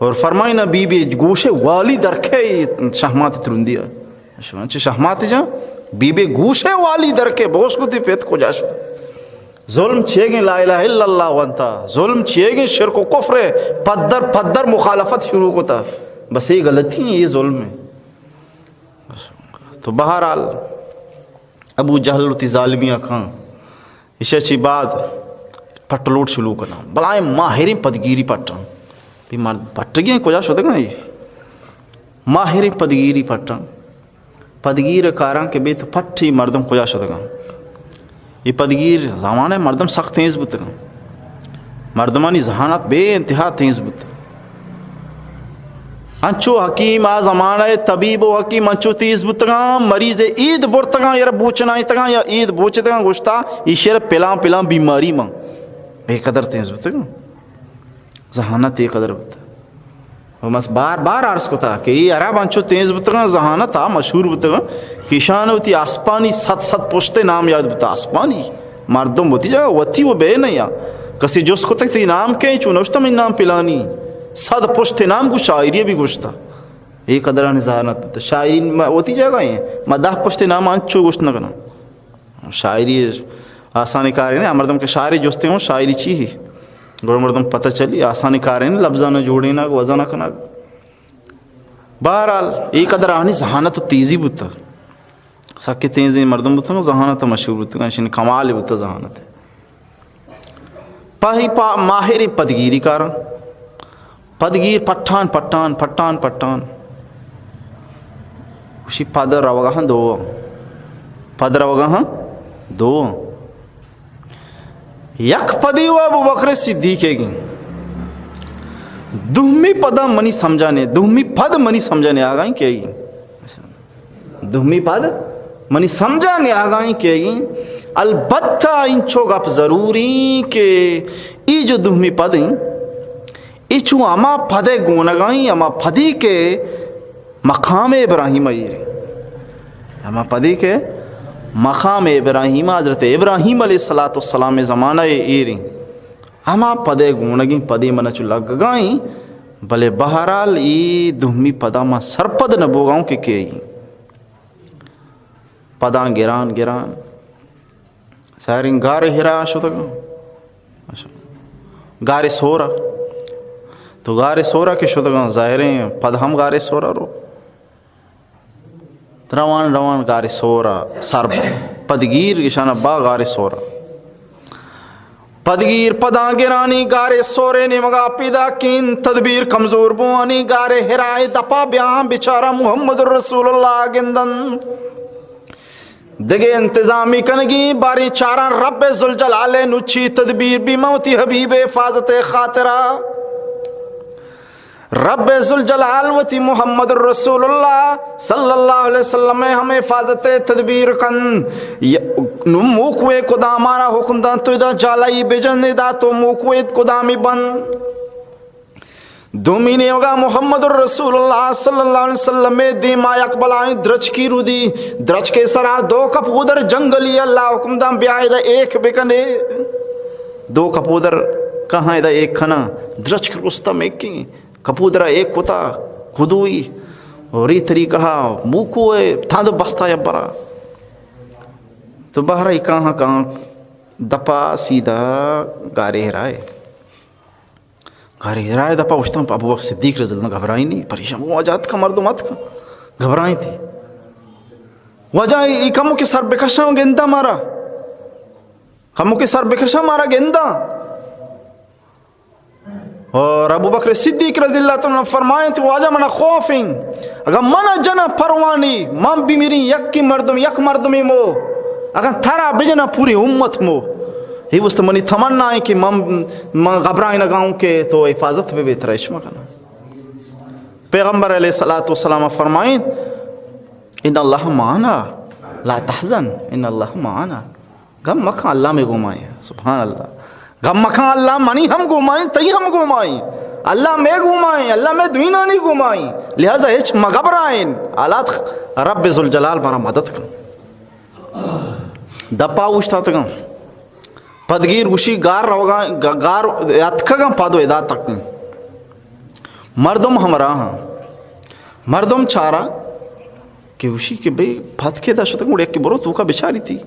اور فرمائنا بی بی گوشے والی درکے شہماتی ترندی۔ شما چہ شہماتی جن بی بی گوشے والی درکے بوش کو تئی پت کجا شت۔ ظلم چیگیں لا الہ الا اللہ وانتا، ظلم چیگیں شرک و کفر پدر پدر مخالفت شروع کتا۔ بس اے غلطی ایں، اے ظلم ایں۔ تو بہرحال ابو جہل وتی ظالمیاں کن۔ ایشی چی بعد پٹ لوٹ شروع کناں۔ بلائیں ماہریں پدگیری پٹاں۔ بی مرد پٹگیں کجا شتگاں اے؟ ماہریں پدگیری پٹاں۔ پدگیر کاراں کہ بیت پٹی مردم کجا شتگاں۔ اے پدگیر زمانہ مردم سخت تیز بوتگاں۔ مردمانی ذہانت بے انتہا تیز بوت۔ انچو حکیم آ زمانہ طبیب و حکیم انچو تیز بوتگاں، مریض اید برتگاں، یا بوچنائتگاں یا اید بوچتگاں، گوشتا ایشی را پلان پلان بیماری من۔ اے قدر تیز بوتگاں۔ ذہانت اے قدر بوت۔ و مس بار بار عرض کتا کہ اے عرب انچو تیز بوتگاں، ذہانت آ مشہور بوتگاں کہ ایشان وتی اسپانی صد صد پشت نام یاد بوتا۔ اسپانی مردم وتی جاگہ وتی و بے نہ یا کسی جست کتگ تئی نام کئے؟ چون نوشتہ منی نام پلانی۔ صد پشت نام گو شاعری بھی گوشتا۔ اے قدرانی ذہانت بوتا۔ شاعری ما وتی جاگہ ایں، ما دہ پشت نام انچو گوشت نہ کناں۔ شاعری آسانی کارے نہ، مردم کہ شاعری جستے ہوں، شاعری چی ہے؟ گڑا مردم پتہ چلی، آسانی کارے نہ، لبزاں جوڑینگ، وزن کنگ۔ بہرحال، اے قدر آنی ذہانت و تیزی بوتا۔ سکے تیزیں مردم بوتا، ذہانت مشہور بوتا، اشین کمال بوتا ذہانت۔ پاہی پا ماہریں پدگیری کاراں۔ پدگیر پٹان، پٹان، پٹان، پٹان۔ گوشی پد روگا ہاں دو۔ پد روگا ہاں دو۔ یک پدی و ابوبکر صدیق ئیگیں۔ دومی پدا منی سمجھا نے، دومی پد منی سمجھا نے آگائیں کہ دومی پد منی سمجھا نے آگائیں کہ البتہ انچو گپ ضروری کہ ای جو دومی پد ہیں، ای چو ہما پدے گونگائیں، ہما پدی کہ مقام ابراہیم ء ایریں۔ ہما پدی کہ مقام ابراہیم، حضرت ابراہیم علیہ الصلوۃ والسلام زمانہ ء ایریں۔ ہما پدے گونگیں پدی من چو لگگائیں، بلے بہرحال ای دومی پدا ما سرپد نہ بوگاؤں کہ کئی۔ پداں گران گران ساریں گار ہرا شتگاں۔ اچھا۔ گار سورا۔ تو گار سورا کہ شتگاں، ظاہریں پد ہم گار سورا رو۔ روان روان گار سورا سر پدگیر گشان با گار سورا۔ پدگیر پداں گرانی گار سورے نیمگا پیدا کین، تدبیر کمزور بوانی گار ہرائے دپا بیاں بچارا محمد رسول اللہ گندن۔ دگہ انتظامی کنگی، باریں چاراں رب ذوالجلال ء نوچی تدبیر بی، من وتی حبیب ء حفاظت ء خاطرا۔ رب ذوالجلال وتی محمد رسول اللہ صلی اللہ علیہ وسلم ء ہم حفاظت ء تدبیر کن۔ ی-، نو موکوے کدامارا حکم دان تو ادا جالائی بجن، ادا تو موکوے کدامی بند۔ دومی نیوگا محمد الرسول اللہ صلی اللہ علیہ وسلم ء دیما یک بلائیں درچکی رودی، درچکے سرا دو کپودر جنگلی، اللہ حکم دان بیا ادا ایک بکنے۔ دو کپودر کہاں ادا ایک کھنا، درچک رستم ایکیں، کپودرا ایک کتا کدوئی، اور ای طریقہ موکو ہے تاند بستا یبرا۔ تو بہرا ای کہاں کہاں دپا سیدھا گارے ہرائے۔ گارے ہرائے دپا اوشتاں، ابوبکر صدیق رضی اللہ عنہ گھبرائینی، پریشان، واجہ اتکا، مردم اتکا، گھبرائینتی۔ واجہ ای کمو کہ سر بکشاں گندا مارا، کمو کہ سر بکشاں مارا گندا۔ اور ابوبکر صدیق رضی اللہ تعالی عنہ فرمائیں تو واجہ منا خوف ہیں، اگر منا جنا پروانی، من بمیریں یکی مردم، یک مردمی مو، اگر ترا بجنا پوری امت مو۔ ہی وست منی تمنا ہے کہ من، من گھبرائے نگاؤں کہ تو حفاظت بے بہتر ہے، شما کنا۔ پیغمبر علیہ الصلوۃ والسلام فرمائیں، ان اللہ معنا، لا تحزن، ان اللہ معنا۔ غم مکن، اللہ میں گومائیں۔ سبحان اللہ۔ غم مکن، اللہ منی ہم گومائیں، تئی ہم گومائیں۔ اللہ میں گومائیں، اللہ میں دوینانی گومائیں۔ لہذا ہچ مگبرائیں۔ حالات رب ذوالجلال مارا مدد کن۔ دپا اوشتاتگاں۔ پدگیر گوشی گار روگاں، گ-، گار اتکگاں پادو ادا تک۔ مردم ہمراہ ہاں۔ مردم چارا کہ گوشی کہ بھئی پد کے دا شتگ، گڑا یکے برو توکا بچاری تی۔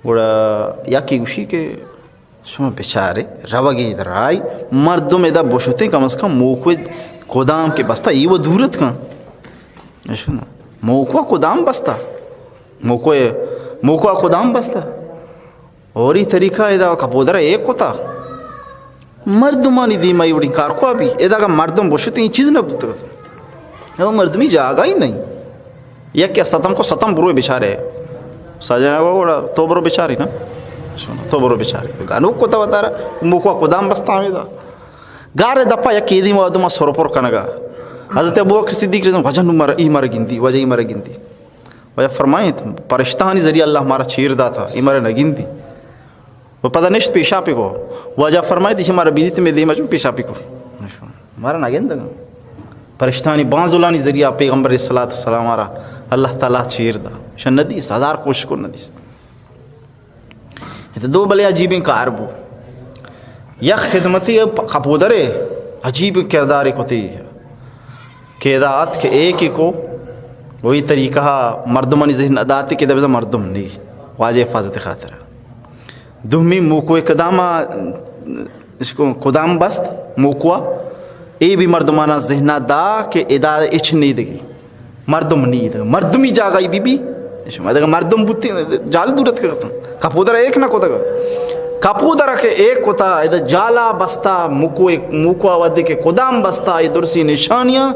گڑا یکے گوشی کہ شما بچارے، روگے در آئی، مردم ادا بشتیں، کم از کم موکو کدام کہ بستا، ای و دورت کن۔ اشنا، موکو کدام بستا؟ موکو، موکو کدام بستا؟ اور ای طریقہ ادا کپودر ایک کتا۔ مردمانی دیما ای وڑیں کار کو بی۔ ادا اگاں مردم بشتیں، ای چیز نہ بوتگ۔ او مردمی جاگہ ہی نہیں۔ یک کہ ستم کو ستم برو بچارے۔ سجنا کو گڑا تو برو بچاری نا۔ تو برو بچاری۔ گانو کتا وتارا، موکو کدام بستا ہمیں دا۔ گار دپا یک ایدی مردم سر پر کنگا۔ حضرت ابوبکر صدیق رضی اللہ عنہ، واجہ نو مر، ای مر گندی، واجہ ای مر گندی۔ واجہ فرمائیں، پرشتہانی ذریعہ اللہ مارا چیر داتا، ای مارا نگندی۔ و پدا نشت پیشاپی کو۔ واجہ فرمائیں، دیشی مارا بیدیت میں دیما چون پیشاپی کو۔ مارا نگندگا۔ پرشتہانی بانزلانی ذریعہ پیغمبر علیہ الصلوۃ والسلام مارا اللہ تعالی چیر دا۔ شن ندیست، ہزار کوشش کو ندیست۔ ات دو بلے عجیبیں کار بو۔ یک خدمتی کپودرے عجیب کردارے کتی کہ ادا ات کہ ایک کو وہی طریقہ مردمانی ذہن اداتی کہ دبزا مردم نی، واجہ حفاظت خاطر۔ دومی موکو کدام، اس کو کدام بست موکوا، اے بھی مردمانا ذہنا دا کہ ادا اچ نی دگی۔ مردم نی دگہ، مردمی جاگہی بی بی۔ شما دگہ مردم بوتی، جال دورت کرتن۔ کپودر ایک نہ کتگ۔ کپودر کہ ایک کتا، ادا جالا بستا، موکو، موکو ودی کہ کدام بستا، اے درسی نشانیاں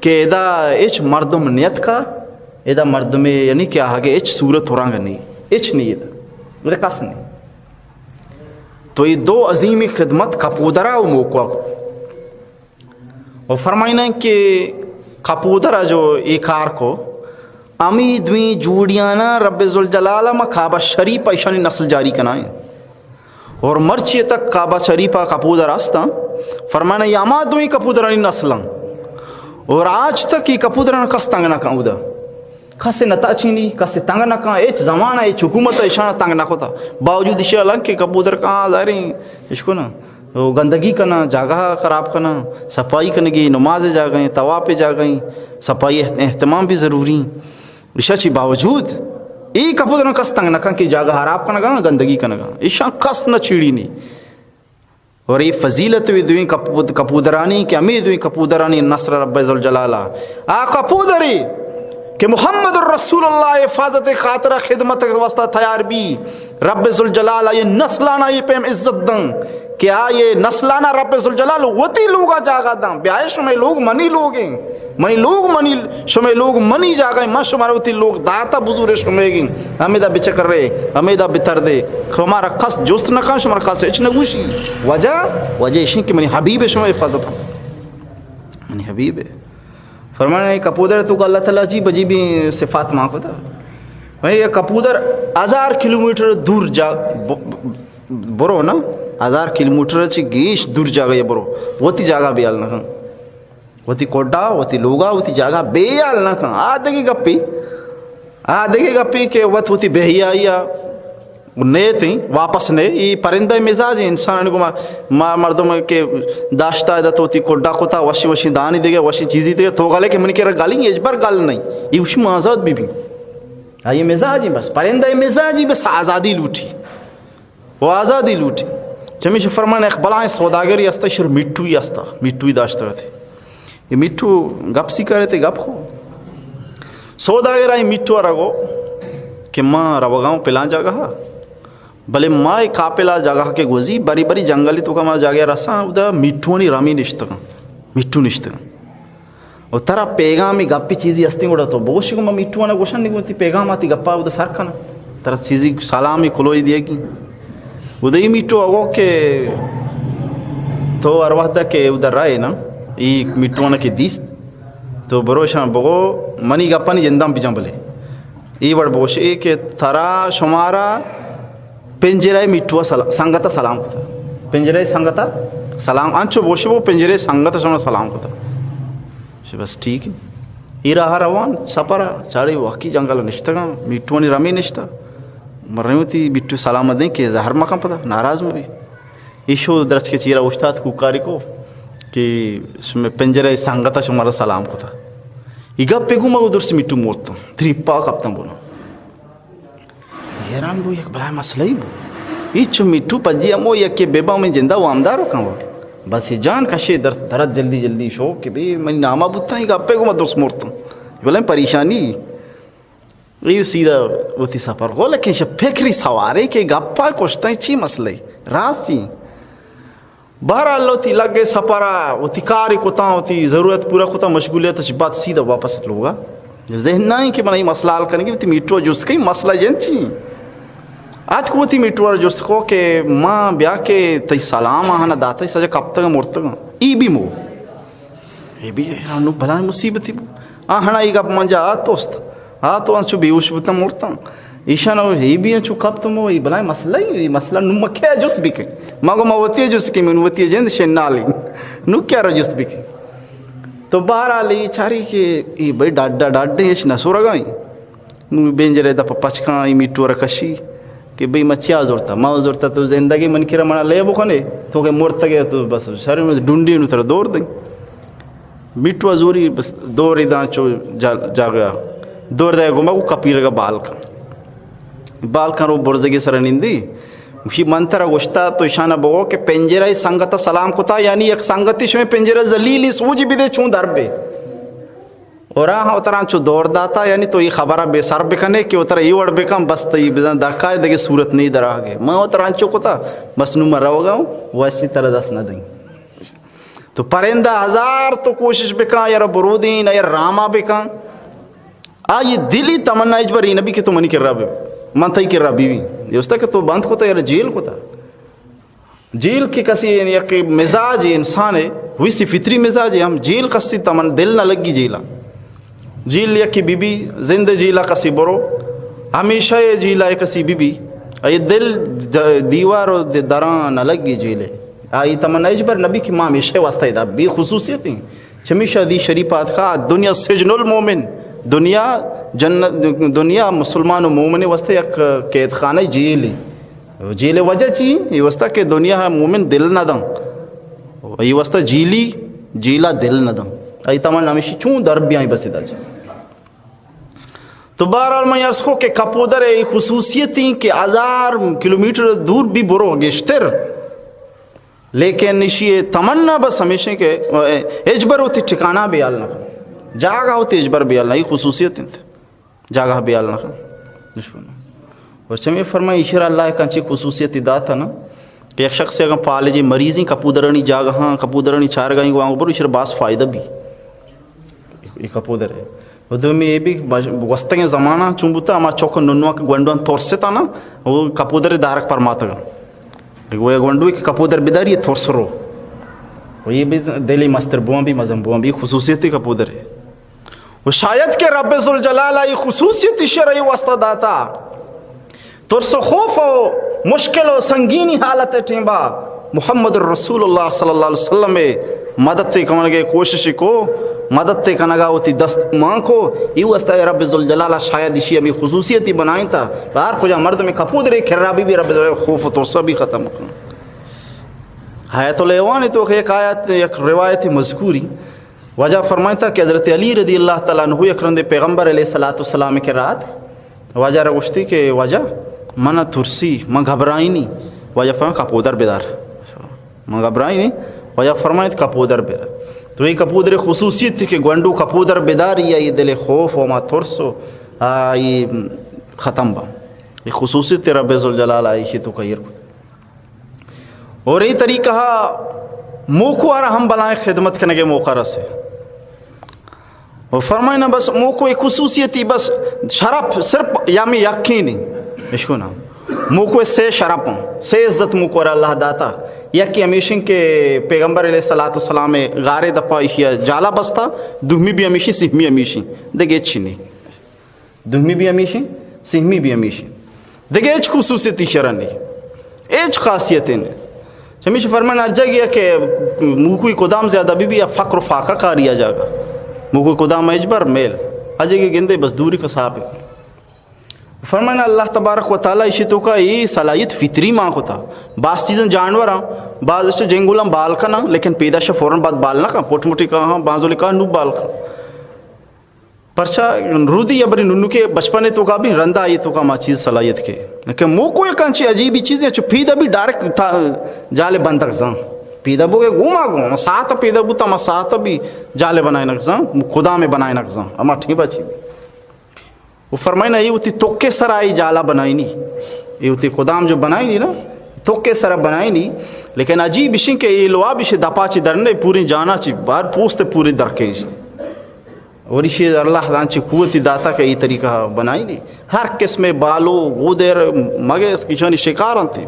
کہ ادا اچ مردم نیتکا۔ ادا مردمے یعنی کہ آہگے ہچ صورت و رنگ نہیں، ہچ نہیں ادا، ادا کس نہیں۔ تو یہ دو عظیمی خدمت کپودرا و موکوا کو۔ و فرمائنا کہ کپودرا جو یہ کار کو، امی دویں جوڑیانا رب ذوالجلال ما کعبہ شریف ایشانی نسل جاری کنائیں۔ اور مرچی تک کعبہ شریف آ کپودر استاں، فرمانا یہ ہما دویں کپودرانی نسلاں۔ اور آج تک یہ کپودران کس تنگ نہ کن اودا۔ کس نہ تاچینی، کس تنگ نہ کن، ہچ زمانہ ہچ حکومت ایشان تنگ نہ کتا۔ باوجود ایشی الان کہ کپودر کہاں ظاہریں اشکو نا، وہ گندگی کنا، جاگہ خراب کنا، صفائی کنگی، نماز جاگہ ہیں، طواف جاگہ ہیں، صفائی اہت-، اہتمام بھی ضروری ہیں۔ ایشا چی باوجود اے کپودران کس تنگ نہ کن کہ جاگہ خراب کنگا، گندگی کنگا۔ ایشان کس نہ چیڑی نہیں۔ اور اے فضیلت وی دوئیں کپود-، کپودرانی کہ ہمیں دوئیں کپودرانی نصر رب ذوالجلال آ۔ آ کپودرے کہ محمد الرسول اللہ حفاظت خاطر خدمت واسطہ تیار بی، رب ذوالجلال آ یہ نسلانا یہ پیم عزت دن کہ آ یہ نسلانا رب ذوالجلال وتی لوگا جاگہ دن۔ بیائے شمے لوگ منی لوگ ہیں۔ منی لوگ منی، شمے لوگ منی جاگہ، من شمارا وتی لوگ داتا بزور شمے گیں۔ ہمیدا بچکر رہے، ہمیدا بتر دے۔ شمارا کس جست نہ کن، شمارا کس ہچ نہ گوشی۔ وجہ، وجہ اشی کہ منی حبیب شما حفاظت کت۔ منی حبیب۔ فرمانے کپودر تو کہ اللہ تعالی جی بجی بھی صفات مان کتا۔ بھئی یہ کپودر ہزار کلومیٹر دور جا، ب-، برو نا، ہزار کلومیٹر چی گیش دور جاگہ یہ برو۔ وتی جاگہ بیال نہ کن۔ وتی کوڈا، وتی لوگا، وتی جاگہ بیال نہ کن۔ آ دگہ گپی، آ دگہ گپی کہ وت وتی بہیائی آ نیتیں، واپس نے۔ ای پرندہ مزاج ہیں انسان کو ما، ما مردم کہ داشتا ہے تو وتی کوڈا کتا، وشی وشی دانی دگہ، وشی چیزی دگہ، تو گلے کہ من کے گلی ہچبر گل نہیں۔ ای وشی ما آزاد بھی بھی۔ آئی مزاج ہیں بس، پرندہ مزاجی بس آزادی لوٹی۔ و آزادی لوٹی۔ چمیش فرمان یک بلائیں سوداگری استا، شر مٹوی استا، مٹوی داشتہ تے۔ یہ مٹو گپ سی کرے تے گپ کو۔ سوداگر آئی مٹو را گو کہ ما روگاؤں پلان جاگہ، بلے ما ایک کاپلا جاگہ کے گوزی، بری بری جنگلی تو کا ما جاگہ رساں، ادا مٹوانی رامی نشتگاں، مٹو نشتگاں۔ و ترا پیغامی گپی چیزی ہستیں گڑا تو بگوش گو، ما میٹوانا گوشن نگو تی پیغام آتی گپا ادا سر کنا۔ ترا چیزی سلامی کلوئی دیگی۔ ادا ای میٹو اگو کہ تو ہر وحدہ کہ ادا رائے نا، ای میٹوانا کہ دیست، تو بروشان بگو، منی گپانی جندان بجان بلے۔ ای وڑ بوشے کہ ترا شمارا پنجرہ میٹوا سلا-، سنگتا سلام کتا۔ پنجرہ سنگتا سلام، انچو بوشے وہ پنجرہ سنگتا شما سلام کتا۔ شی بس ٹھیک ہے۔ ای راہ روان سفر چارے واقعی جنگل نشتگاں، میٹوانی رمی نشتا۔ مرنی وتی میٹو سلام دیں کہ زہر مکن پدا، ناراض مبی۔ ایشو درچ کے چیرا اوشتات کوکاری کو کہ شما پنجرہ سنگتا شمارا سلام کتا۔ ای گپ پہ گو مگو درست میٹو مورتا۔ تریپا کپتن بونا۔ حیران بو، یک بلائیں مسئلہ ہی بو۔ ای چو میٹو پجی ہمو یکے بے با من جندا وامدار کن با۔ بس یہ جان کشے در، درد جلدی جلدی شو کہ بے منی ناما بوتا، یہ گپے گو ما درست مرتم۔ بلائیں پریشانی۔ یہ سیدھا وتی سفر کو، لیکن شب فکری سوارے کہ گپا کشتا چی مسئلہ ہی؟ راز چی؟ بہرحال وتی لگے سپرا، وتی کار کتاں، وتی ضرورت پورا کتاں، مشغولیت چ بعد سیدھا واپس لوگا۔ ذہن نہ کہ من ای مسئلہ حل کنگی، وتی میٹو جست کئی مسئلہ ین چی؟ اتک وتی میٹو جست کو کہ ما بیا کہ تئی سلام آہنا داتا، سجا کپتگ مرتگ۔ ای بھی مو۔ اے بھی ہنو بلائیں مصیبتی بو۔ آ ہنا ای گپ منجا آ توست۔ آ تو انچو بیہوش بوتاں مرتاں۔ ایشان او ہی بھی انچو کپت مو، ای بلائیں مسئلہ ہی، ای مسئلہ نو مکہ جست بکن۔ ما گو ما وتی جست کہ من وتی جند شنالی۔ نو کیا را جست بکن۔ تو بہرحال ای چاری کہ ای بھئی ڈاڈا ڈاڈے اش نہ سورگائیں۔ نوں بنجرے دپ پچ کاں، ای میٹو را کشی کہ بھئی ما چیا زرتا؟ ما زرتا تو زندگی من کرا منا لے بکنے، تو کہ مرتگے تو بس شر ڈنڈی نو ترا دور دیں۔ میٹو زوری بس دور داں چو جا-، جاگا دور دے گما کو کپیرگا بال کن۔ بال کن رو برزگی سر نندی۔ گوشی من ترا گوشتا تو ایشانا بگو کہ پنجرہ سنگت سلام کتا، یعنی یک سنگتی شمے پنجرہ ذلیلی سوجی بدے چون در بے۔ اور آ وترا انچو دور داتا، یعنی تو ای خبر بے سر بکنے کہ وترا ای وڑ بکن، بس تئی بزن درکائے دگہ صورت نہیں دراگے۔ من وترا انچو کتا، بس نو من روگا ہوں، وشی ترا دست نہ دیں۔ تو پرندہ ہزار تو کوشش بکن، یا برودین، یا راما بکن، آئی دلی تمنا ہچبر ای نبی کہ تو منی کرا بے، من تئی کرا بیوی۔ یہ استا کہ تو بند کتا یا جیل کتا۔ جیل کہ کسی یک مزاج انسان ہے، ویسی فطری مزاج ہے، ہم جیل کسی تمن دل نہ لگی جیلا۔ جیل یکی بی بی، زند جیلا کسی برو، ہمیشہ یہ جیلا کسی بی بی۔ یہ دل د-، دیوار و د-، دران نہ لگی جیلے۔ آئی تمنا ہچبر نبی کہ ما ہمیشہ واسطہ دا بی خصوصیت ہیں۔ چمیشا دی شریف آتکا، دنیا سجن المومن، دنیا جنت، دنیا مسلمان و مومن واسطہ یک قید خانہ جیل ہے۔ جیل وجہ چی؟ یہ واسطہ کہ دنیا مومن دل نہ دن۔ یہ واسطہ جیلی، جیلا دل نہ دن۔ ای تمنا ہمیشی چون در بیائیں بس ادا چی۔ تو بہرحال من عرض کو کہ کپودر ای خصوصیت ہیں کہ ہزار کلومیٹر دور بھی برو گشتر، لیکن ایشی تمنا بس ہمیشہ کہ ہچبر وتی ٹھکانہ بیال نہ کن۔ جاگہ وتی ہچبر بیال نہ، یہ خصوصیت انت۔ جاگہ بیال نہ کن۔ اور چمی فرمائی ایشرا اللہ کنچی خصوصیت داتا نا کہ یک شخص اگر پالجی مریضیں کپودرانی جاگہ ہاں، کپودرانی چارگاہیں گوانگ برو ایشرا باس فائدہ بھی۔ یہ کپودر ہے۔ و دومی یہ بھی بش-، گوستگیں زمانہ چون بوتا، ہما چوک ننواں کہ گونڈواں ترستا نا، وہ کپودر دارک پرماتگا۔ وہ گونڈوی کہ کپودر بداری، یہ ترس رو۔ و یہ بھی دلی مستر بوان بھی مزن بوان بھی خصوصیت کپودر ہے۔ و شاید کہ رب ذوالجلال ای خصوصیت شرعی واسطہ داتا۔ ترس و خوف و مشکل و سنگینی حالت ٹیمبا محمد رسول اللہ صلی اللہ علیہ وسلم مدد تے کنگے کوشش کو، مدد تے کنگا وتی دست مان کو، ای واسطہ رب ذوالجلال شاید اشی ہمیں خصوصیتی بنائیں تا۔ ہر کجا مردم کپودرے کرا بی بی رب ذوالجلال خوف و ترسا بھی ختم کن۔ حیات الحیوان تو کہ ایک آیت، یک روایت مذکوری، واجہ فرمائتا کہ حضرت علی رضی اللہ تعالیٰ عنہ یک رندے پیغمبر علیہ الصلوۃ والسلام کے رات، واجہ را گوشتی کہ واجہ من ترسی، من گھبرائینی۔ واجہ فرمائے کپودر بدار، من گھبرائینی۔ واجہ فرمائیت کپودر بدار۔ تو یہ کپودر خصوصیت تھی کہ گونڈو کپودر بداری یا یہ دل خوف و ما ترس و آئی ختم با۔ یہ خصوصیت رب ذوالجلال آئی شی تو کہیر کت۔ اور یہ طریقہ موکو آرا ہم بلائیں خدمت کنگے موقع رسے۔ و فرمائنا بس موکو ایک خصوصیتی بس شرپ صرف یا میں یقینی اشکو نا۔ موکو سے شرپ ہوں، سے عزت موکو آرا اللہ داتا۔ یکی ہمیشن کہ پیغمبر علیہ الصلوۃ والسلام غار دپا اشیا جالا بستا، دومی بھی ہمیشی، سہمی ہمیشی، دگے چی نہیں۔ دومی بھی ہمیشی، سہمی بھی ہمیشی۔ دگہ ہچ خصوصیت ایشرا نہیں، ہچ خاصیت نہیں۔ چمیش فرمان ہر جگہ کہ موکوئی کدام زیادہ بی بی یا فقر و فاقہ کاری آ جاگا۔ موکوئی کدام اجبر میل۔ ہر جگہ گندے بس دوری کا صاحب۔ فرمان اللہ تبارک و تعالی اشی تو کا یہ صلاحیت فطری ماں کو تھا۔ بعض چیزیں جانور ہیں، بعض اس جنگل ہم بال کا نا، لیکن پیدا شا فوراً بعد بال نہ کا، پوٹ موٹی کا ہاں، بعض کا نو بال کا۔ پرچا رودی یا بری ننو کے بچپنے تو کا بھی رندا یہ تو کا ما چیز صلاحیت کے۔ کہ موکو ایک انچی عجیبی چیز ہے، چو پیدا بھی ڈائریکٹ تھا جالے بندک زان۔ پیدا بو کے گوما گو، ساعت پیدا بوتا ما ساعت بھی جالے بنائے نک زان، خدا میں بنائے نک زان، اما ٹھیبا چی بھی۔ وہ فرمائنا یہ ہوتی توکے سرا یہ جالا بنائنی، یہ ہوتی خدام جو بنائنی نا، توکے سرا بنائنی، لیکن عجیب اشی کہ یہ لوا بشے دپا چی درنے پوری جانا چی بار پوست پوری درکے۔ اور ایشی اللہ دان چی قوتی داتا کہ ای طریقہ بنائی نہیں۔ ہر قسم بالو، گودر، مگس، کشانی شکار انتی۔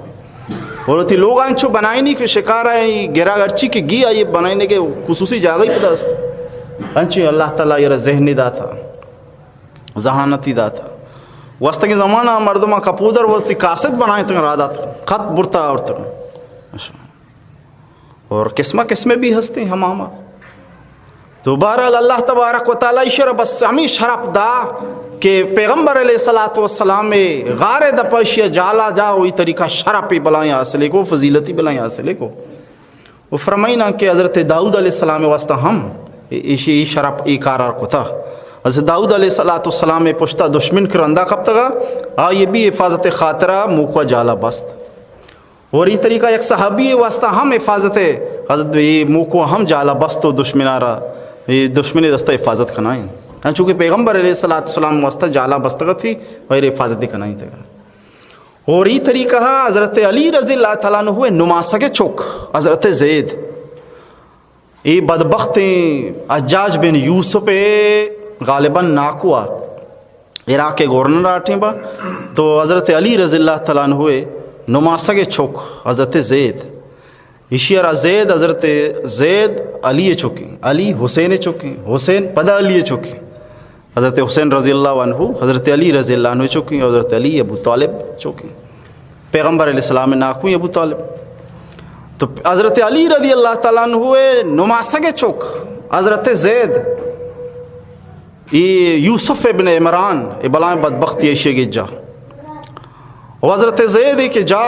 اور تی لوگ انچو بنائی نہیں کہ شکار ہے، گرا گرچی کہ گی آئی بنائینے کے خصوصی جاگہ ہی پدا است۔ انچی اللہ تعالی یہ ذہن نہیں داتا، ذہانتی داتا۔ وستگی زمانہ مردمہ کپودر وتی قاصد بنائیں تک را دات، خط برتا اور تک۔ اور قسمہ قسمے بھی ہستے ہیں ہماما۔ تو بہرحال اللہ تبارک و تعالی ایشرا بس ہمیں شرف دا کہ پیغمبر علیہ الصلوۃ والسلام غار دپا اشیا جالا جا، وہی طریقہ شرف بلائیں حاصلے کو، فضیلتی بلائیں حاصلے کو۔ وہ فرمائنا کہ حضرت داؤد علیہ السلام واسطہ ہم ایشی ای شرف ای کارار کتا۔ حضرت داؤد علیہ الصلوۃ والسلام پشتا دشمن کرندا کپتگا، آئی بھی حفاظت خاطرہ موکو جالا بست۔ اور یہ طریقہ یک صحابی واسطہ ہم حفاظت ہے، حضرت یہ موکو ہم جالا بست و دشمنا را، یہ دشمن دستہ حفاظت کنائیں۔ ہاں، چونکہ پیغمبر علیہ الصلوۃ والسلام واسطہ جالا بستگا تھی اور حفاظت کنائیں تگا۔ اور یہ طریقہ ہے حضرت علی رضی اللہ تعالیٰ عنہ نماسگ چک حضرت زید۔ اے بدبختیں حجاج بن یوسف ء غالباً ناکو ء عراق ءِ گورنر آٹیں با، تو حضرت علی رضی اللہ تعالیٰ عنہ ءِ نماسگ ءِ چک حضرت زید، ایشی ءَ را زید، حضرت زید علی ءِ چکیں، علی حسین ءِ چکیں، حسین پدا علی ءِ چکیں۔ حضرت حسین رضی اللہ عنہ حضرت علی رضی اللہ عنہ ءِ چکیں، حضرت علی ابو طالب ءِ چکیں۔ پیغمبر علیہ السلام ءِ ناکوئیں ابو طالب۔ تو حضرت علی رضی اللہ تعالیٰ عنہ ءِ نماسگ ءِ چک حضرت زید، اے یوسف ابن عمران، اے بلائیں بدبختی ایشی ءِ گجا۔ و حضرت زید ءَ کہ جا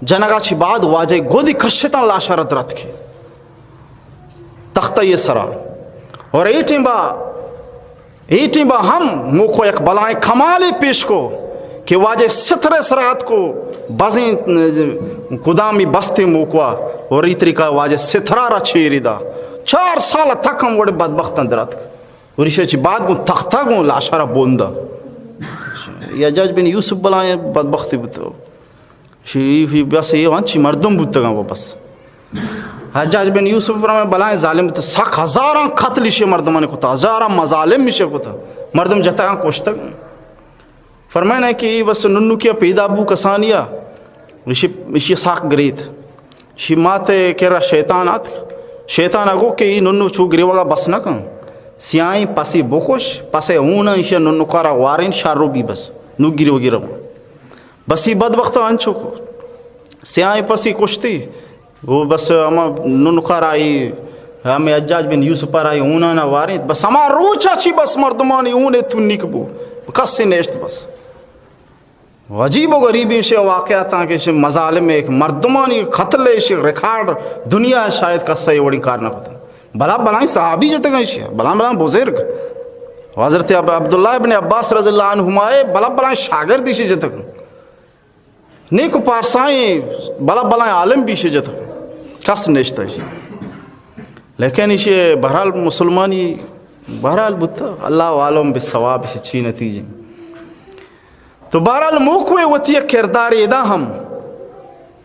جنگا چی بعد واجہ گودی کشتاں، لاشا را دراتکے تختہ ءِ سرا۔ اور اے ٹیم با، اے ٹیم با ہم موکو یک بلائیں کمالے پیش کو کہ واجہ ستر ءِ سرا اتکو، بزیں کدامی بستے موکوا، اور اے طریقہ واجہ سترا را چیری دا۔ چار سال تک ہم وڑے بدبختاں دراتک۔ اور ایشی چی بعد گوں تختہ گوں لاشا را بوندا۔ اے حجاج بن یوسف بلائیں بدبختی بوتو۔ شی، شی بس اے انچی مردم بوتگاں وہ بس۔ حجاج بن یوسف پر میں بلائیں ظالم بوت، سک ہزاراں قتل ایشی مردمانی کتا، ہزاراں مظالم ایشی کتا، مردم جتگاں کشتگ۔ فرمائنا کہ اے بس ننوکیا پیدا بو کسانیا، ایشی، ایشی ساک گریت۔ شی مات ءِ کرا شیطان آتک۔ شیطان ءَ گو کہ اے ننو چو گریوگا بس نہ کن۔ سیاہیں پسی بکش، پسے ہون ایشی ننوکارا وارین شر بی بس۔ نو گریوگی رو۔ بس اے بدبخت انچو کو۔ سیاہیں پسی کشتی۔ وہ بس ہما ننوکارا اے، ہمیں حجاج بن یوسف ءَ را اے ہونانا وارین۔ بس ہما روچا چی بس مردمانی ہون تنیک بو۔ کسے نیشت بس۔ عجیب و غریب ایشی واقعاتاں کہ ایشی مظالم ءِ، مردمانی قتل ءِ، ایشی ریکارڈ دنیا ءَ شاید کسے اے وڑیں کار نہ کتگ۔ بلا بلائیں صحابی جتگ ایشی، بلا بلائیں بزرگ۔ و حضرت عب-، عبداللہ ابن عباس رضی اللہ عنہما ءِ بلا بلائیں شاگرد ایشی جتگ۔ نیک و پارسائیں بلا بلائیں عالم بی ایشی جتگ۔ کس نشتہ ایشی۔ لیکن ایشی بہرحال مسلمانی بہرحال بوتا، اللہ عالم بالصواب، ایشی چی نتیجہ۔ تو بہرحال موکوئے وتی یک کردارے ادا ہم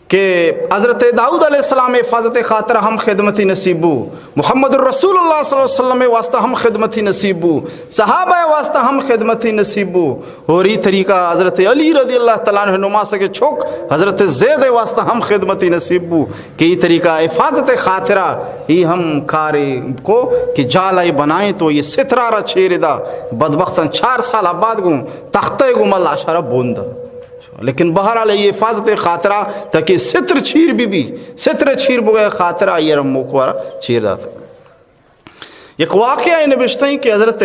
کہ حضرت داؤد علیہ السلام ءِ حفاظت ءِ خاطرا ہم خدمتی نصیب بو، محمد الرسول اللہ صلی اللہ علیہ وسلم ءِ واسطہ ہم خدمتی نصیب بو، صحابہ ءِ واسطہ ہم خدمتی نصیب بو، اور اے طریقہ حضرت علی رضی اللہ تعالیٰ عنہ نماسگ ءِ چک حضرت زید ءِ واسطہ ہم خدمتی نصیب بو کہ اے طریقہ حفاظت ءِ خاطرا اے ہم کارے کو کہ جالے بنائیں تو اے سترا را چیر دا، بدبختاں چار سال بعد گوں تختہ گوں ما لاشا را بوندا۔ لیکن بہرحال اے حفاظت ءِ خاطرا تاکہ ستر چیر بی بی، ستر چیر بوگئے خاطرا اے را موکوارا چیر داتا۔ یک واقعہ اے نبشتہ ایں کہ حضرت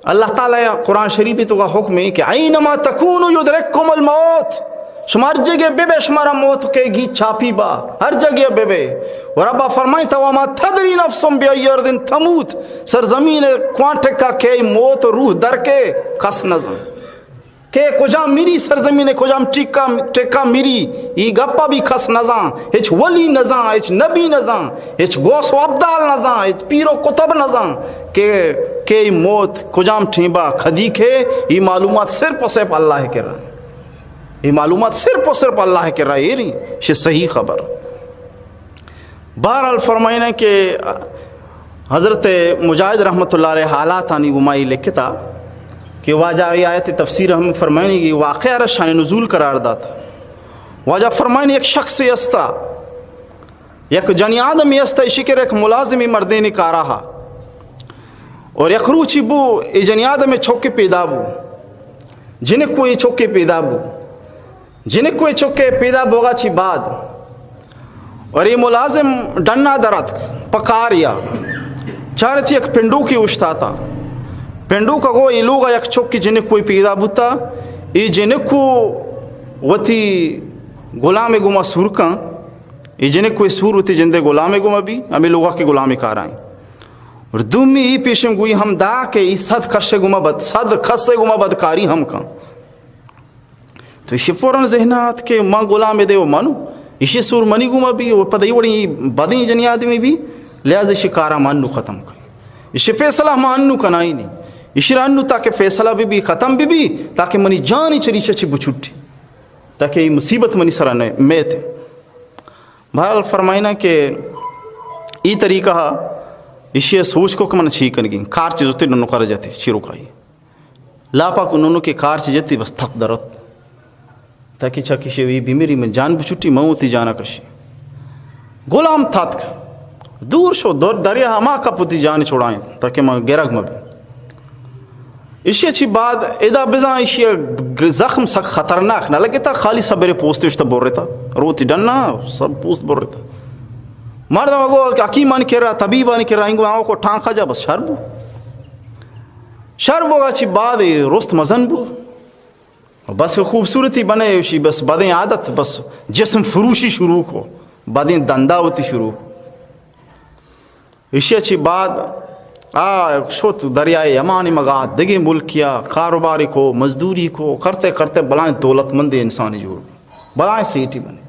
اللہ تعالیٰ قرآن شریف ءِ توکا حکم ایں کہ اینما تکونوا یدرککم الموت، شما ہر جگہ بہ بے شمارا موت کئیگی چاپی با، ہر جگہ بہ بے۔ و ربا فرمائیتا وما تدری نفس بأی ارض تموت، سرزمین ءِ کواں ٹکا کئے موت روح در کئے کس نزان۔ کہ کجام مری سرزمین ءِ کجام ٹکا، ٹکا مری، اے گپا بی کس نزان، ہچ ولی نزان، ہچ نبی نزان، ہچ غوث و ابدال نزان، ہچ پیر و قطب نزان کہ، کہ اے موت کجام ٹیمبا کدی کئے، اے معلومات صرف و صرف اللہ ءِ کرا۔ اے معلومات صرف و صرف اللہ ءِ کرا ایریں، شے صحیح خبر۔ بہرحال فرمائنا کہ حضرت مجاہد رحمت اللہ علیہ حالاتانی گما اے لکھتا کہ واجہ اے آیت تفسیر ہم فرمائنی کہ واقعہ را شان نزول قرار داتا۔ واجہ فرمائنی یک شخصے استا، یک جنی آدمی استا، ایشی کرا یک ملازمی مردینی کارا ہا۔ اور یک روچی بو، اے جنی آدم چوکے پیدا بو۔ جنکو اے چوکے پیدا بو۔ جنکو اے چکے پیدا بوگا چی بعد اور اے ملازم ڈنا در اتک پہ کاریا، چارت یک پنڈوکے اوشتاتا۔ پنڈوکا گو اے لوگا یک چکے جنکو پیدا بوتا۔ اے جنکو وتی غلامے گما سور کن۔ اے جنکو اے سور وتی جندے غلامے گما بی، ہمے لوگا کہ غلامے کارائیں۔ اور دومی اے پیشن گوئی ہم دا کہ اے صد کشے گما بد، صد کسے گما بدکاری ہم کن۔ تو ایشی فوراً ذہن آت کہ من غلام دے و منو، ایشی سور منی گوما بی و پدا اے وڑیں بدیں جنی آدمی بی، لہذا ایشی کارا من انو ختم کن۔ ایشی فیصلہ من انو کنائینی۔ ایشی را انو تاکہ فیصلہ بی بی، ختم بی بی، تاکہ منی جانی چریشہ چی بچھٹی۔ تاکہ اے مصیبت منی سرا نہ میت۔ بہرحال فرمائنا کہ اے طریقہ ایشی سوچ کو کہ من چی کنگی، کار چی زوتی ننو کر جاتی، چی روکائی۔ لاپا کو نونو کے کار چی جتی، بس تھت درت۔ تاکہ چکی شوی بیمری من جان بچٹی، من وتی جانا کشی۔ غلام تھتک۔ دور شو، در-، دریا ہما کپ وتی جان چھڑائیں، تاکہ من گرگ مبی۔ ایشی چی بعد ادا بزاں ایشی گ-، زخم سک خطرناک نہ لگتا، خالی سبرے پوستے اشتا برتا۔ روتی ڈنا سب پوست برتا۔ مردم گو حکیمانی کرا، طبیبانی کرا، انگو آو کو ٹانکا جا، بس شر بو۔ شر بوگا چی بعد رست مزن بو۔ بس خوبصورتی بنے، ایشی بس بدیں عادت، بس جسم فروشی شروع کو، بدیں دندا وتی شروع کو۔ ایشی چی بعد آ شت دریائے یمانی مگا دگے ملکیا کاروباری کو، مزدوری کو، کرتے کرتے بلائیں دولت مندیں انسانی جوڑ، بلائیں سیٹی بنے،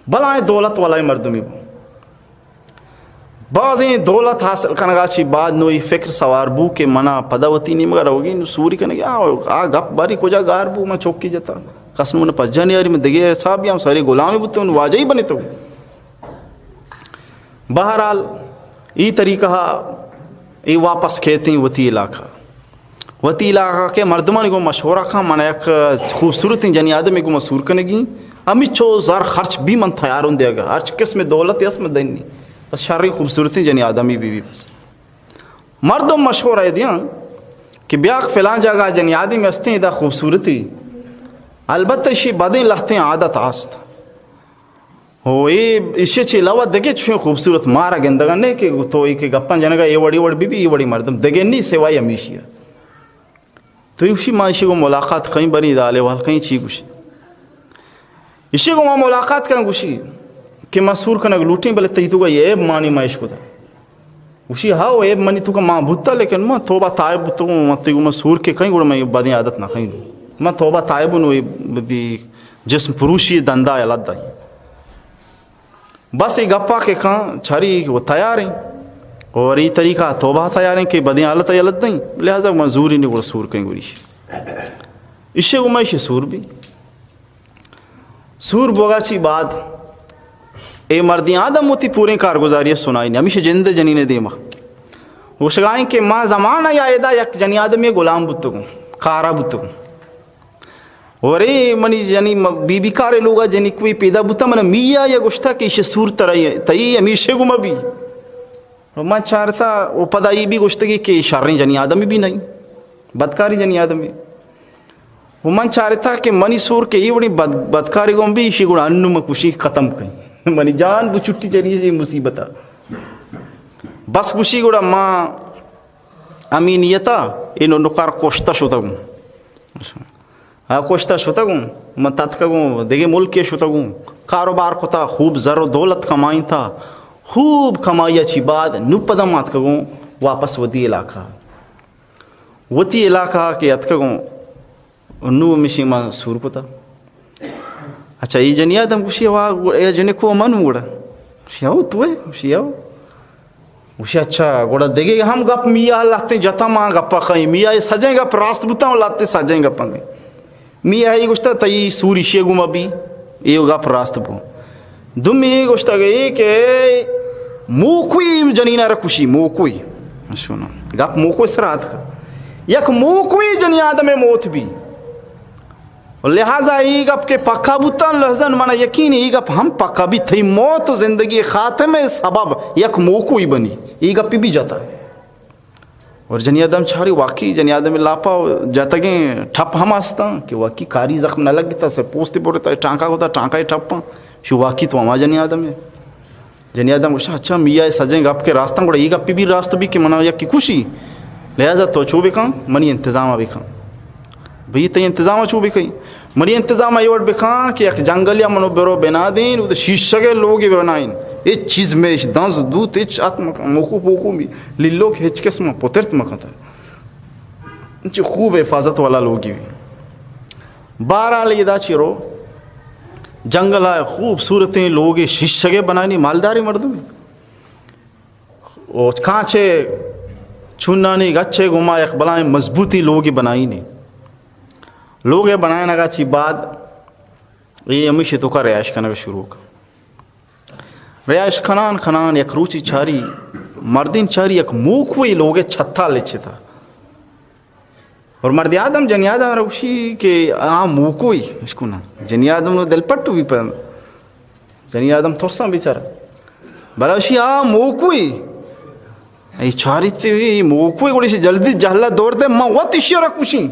بلائیں دولت والائیں مردمی بو۔ بازیں دولت حاصل کنگا چی بعد نوئی فکر سوار بو کہ منا پدا وتی نیمگا روگی، نو سوری کنگی۔ آ، آ گپ باری کجا گار بو، من چوکی جتا۔ کس نو من پجا نیاری، من دگے حسابی ہم ساری غلامی بوتوں، نو واجہی بنی تو۔ بہرحال، ای طریقہ ای واپس کیتیں وتی علاقہ۔ وتی علاقہ کے مردمانی گوں مشورہ کن، من یک خوبصورتیں جنی آدمی گوں سور کنگی، امی چو زر خرچ بی من تیاروں دیگا، ہرچ قسم دولت اس من دینی، بس شریں خوبصورتیں جنی آدمی بی بی بس۔ مردم مشورہ دیاں کہ بیا فلان جاگہ جنی آدمی استیں، ادا خوبصورتی، البتہ اشی بدیں لہتیں عادت است۔ ہو، اے ایشی چی علاوہ دگہ چوشیں خوبصورت مارا گندگا نے کہ تو ای کہ گپاں جنگا اے وڑی وڑ بی بی، اے وڑی مردم دگہ نی سوائے ہمیشی۔ تو ایشی ما ایشی گوں ملاقات کئیں، بری دالے وال کئیں چی گوشی۔ ایشی گوں ما ملاقات کن گوشی کہ ما سور کنگ لوٹیں، بلے تئی تو گا یہ عیب مانی ما اش کتا۔ گوشی، ہاو، عیب منی توکا مان بوتا، لیکن من توبہ تائب بوتگوں، من تئی گوما سور کے کئیں، گڑا من بدیں عادت نہ کئیں۔ من توبہ تائب ہوں، وتی جسم پروشی دندا یلہ دئیں۔ بس اے گپا کہ کان چاری وہ تیار ہیں، اور اے طریقہ توبہ تیار ہیں کہ بدیں حالت یلہ دئیں، لہذا من زوری نے گڑا سور کئیں گوریش۔ ایشی گوما ایشی سور بی۔ سور بوگا چی بعد اے مردیں آدم وتی پوریں کارگزاری سنائینی، ہمیشہ جند جنین دیما گوشگائیں کہ ما زمانہ یا ادا یک جنی آدمی غلام بوتگوں، کارا بوتگوں۔ ورے منی جنی م-، بی بی کارے لوگا جنی کوئی پیدا بوتا، من میا یا گوشتا کہ ایشی سور ترائی، تئی ہمیشہ گما بی۔ و من چارتا، و پدا ای بھی گوشتگی کہ شریں جنی آدمی بھی نہیں، بدکاری جنی آدمی۔ و من چارتا کہ منی سور کہ ای وڑی بد-، بدکاری گون بھی، ایشی گڑا انو من کشی ختم کئیں۔ منی جان بچٹی چنی اے مصیبتا۔ بس گوشی گڑا ما ہمی نیتا، اینو نکار کشتا شتگوں۔ آ کشتا شتگوں، من تتکگوں، دگہ ملکے شتگوں، کاروبار کتا، خوب زر و دولت کمائینتا، خوب کمائی چی بعد نو پدا ما اتکگوں واپس وتی علاقہ۔ وتی علاقہ کہ اتکگوں، نو ہمیشی ما سور کتا۔ اچھا، ای جنی آدم گوشی، وا، اے جنکو من گڑا؟ گوشی، ہو، تو ئے؟ گوشی، ہو۔ گوشی، اچھا، گڑا دگہ ہم گپ میا لہتیں جتا، ما گپا کئیں۔ میا اے سجیں گپ راست بوتاں، لہتیں سجیں گپاں کئیں۔ میا اے گوشتا، تئی سور ایشی گوما بی، اے گپ راست بو۔ دومی اے گوشتا گئی کہ موکوئی جنینا را کشی، موکوئی۔ شنو، گپ موکوئی سرا اتکا۔ یک موکوئی جنی آدم موت بی۔ لہذا ای گپ کہ پکا بوتاں، لہذا منا یقین ای گپ ہم پکا بی، تئی موت و زندگی خاتمہ سبب یک موکوئی بنی، ای گپ بھی جتا۔ اور جنی آدم چاری واقعی جنی آدم لاپا جتگیں ٹپ ہم استاں کہ واقعی کاری زخم نہ لگتا، سے پوستی برتا، ٹانکا ہوتا، ٹانکا ٹپاں، شو واقعی تو ہما جنی آدم ہے۔ جنی آدم گوشت، اچھا، میا اے سجیں گپ کہ راستاں، گڑا اے گپ بھی راست بی کہ منا یکی کشی، لہذا تو چو بکن، منی انتظام بکن۔ بھئی، تئی انتظام چو بکن؟ منی انتظام اے وڑ بکن کہ یک جنگل یا منو برو بنا دین، او شیشگے لوگی بنائین، ہچ چیز میش دنز دوت، ہچ ات مکن، موکو پوکو می، لیلوک ہچ قسم پترت مکن تا۔ چی خوب حفاظت والا لوگی بی۔ بہرحال ادا چی رو، جنگل ء خوبصورتیں لوگے شیشگے بنانی، مالداریں مردمے۔ او کانچے چونانی گچے گوما یک بلائیں مضبوطی لوگے بنائینے۔ لوگے بنائینگا چی بعد اے ہمیشی توکا رہائش کنگ شروع کن۔ رہائش کنان کنان یک روچی چاری، مردین چاری یک موکوئی لوگے چھتا لچتا۔ اور مرد آدم جنی آدم را گوشی کہ آ موکوئی، اشکو نا، جنی آدم نو دل پٹو بی پر، جنی آدم ترساں بیچارہ۔ بلا گوشی آ موکوئی، ای چاری تی موکوئی، گوڑی سی جلدی جہلا دور دے، من وت اشی را کشی،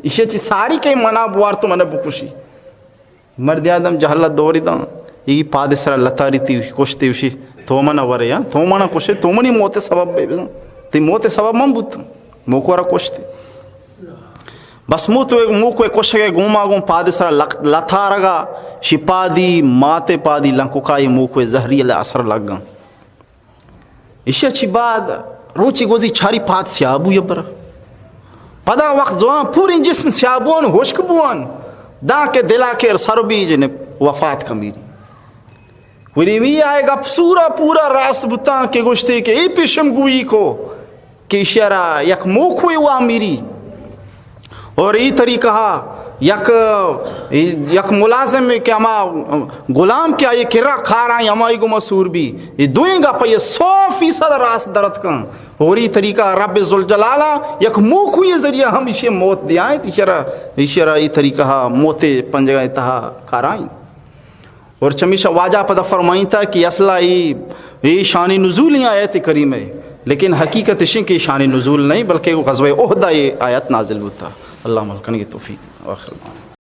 اشی چی ساری کہ منا بوار تو منا بکشی۔ مرد آدم جہلا دوری داں، ای پاد سرا لتاری تی، کشتی، وشی تو منا ورے یا تو منا کشے، تو منی موت سبب بے بزن، تی موت سبب من بوت، موکو را کشتی۔ بس موت موکو کشگے گوما گوں پاد سرا لک-، لتارگا، شی پادی ماتے پادی لنکوکائی موکو زہری اللہ اثر لگا۔ ایشی چی بعد روچی گوزی چاری پاد سیاہ بو یبرا۔ پدا وقت زوان پوری جسم سیاہ بوان، ہشک بوان، داں کہ دلا کہ سر بی جن وفات کمیری۔ وری وی آئے گپ سورا پورا راست بوتاں کہ گوشتے کہ ای پیشم گوئی کو کہ ایشی را یک موکوی وا میری۔ اور ای طریقہ یک، یک ملازم کہ ہما غلام کہ آئی کرا کار آئی ہمائی گما سور بی، ای دوئیں گپ یہ سو فیصد راست درت کن۔ اور ای طریقہ رب ذوالجلالہ یک موکوی ذریعہ ہم ایشی موت دیائیں، ایشی را، ایشی را ای طریقہ موت پنجگاہ تہا کارائیں۔ اور چمیشا واجہ پدا فرمائیں تھا کہ اصلا ای، ای شان نزول ہیں آیت کریمہ، لیکن حقیقت اشیں کہ شان نزول نہیں، بلکہ وہ غزوہ احد یہ آیت نازل ہوتا۔ اللہ عمل کرنے کی توفیق۔ آخر دعوانا۔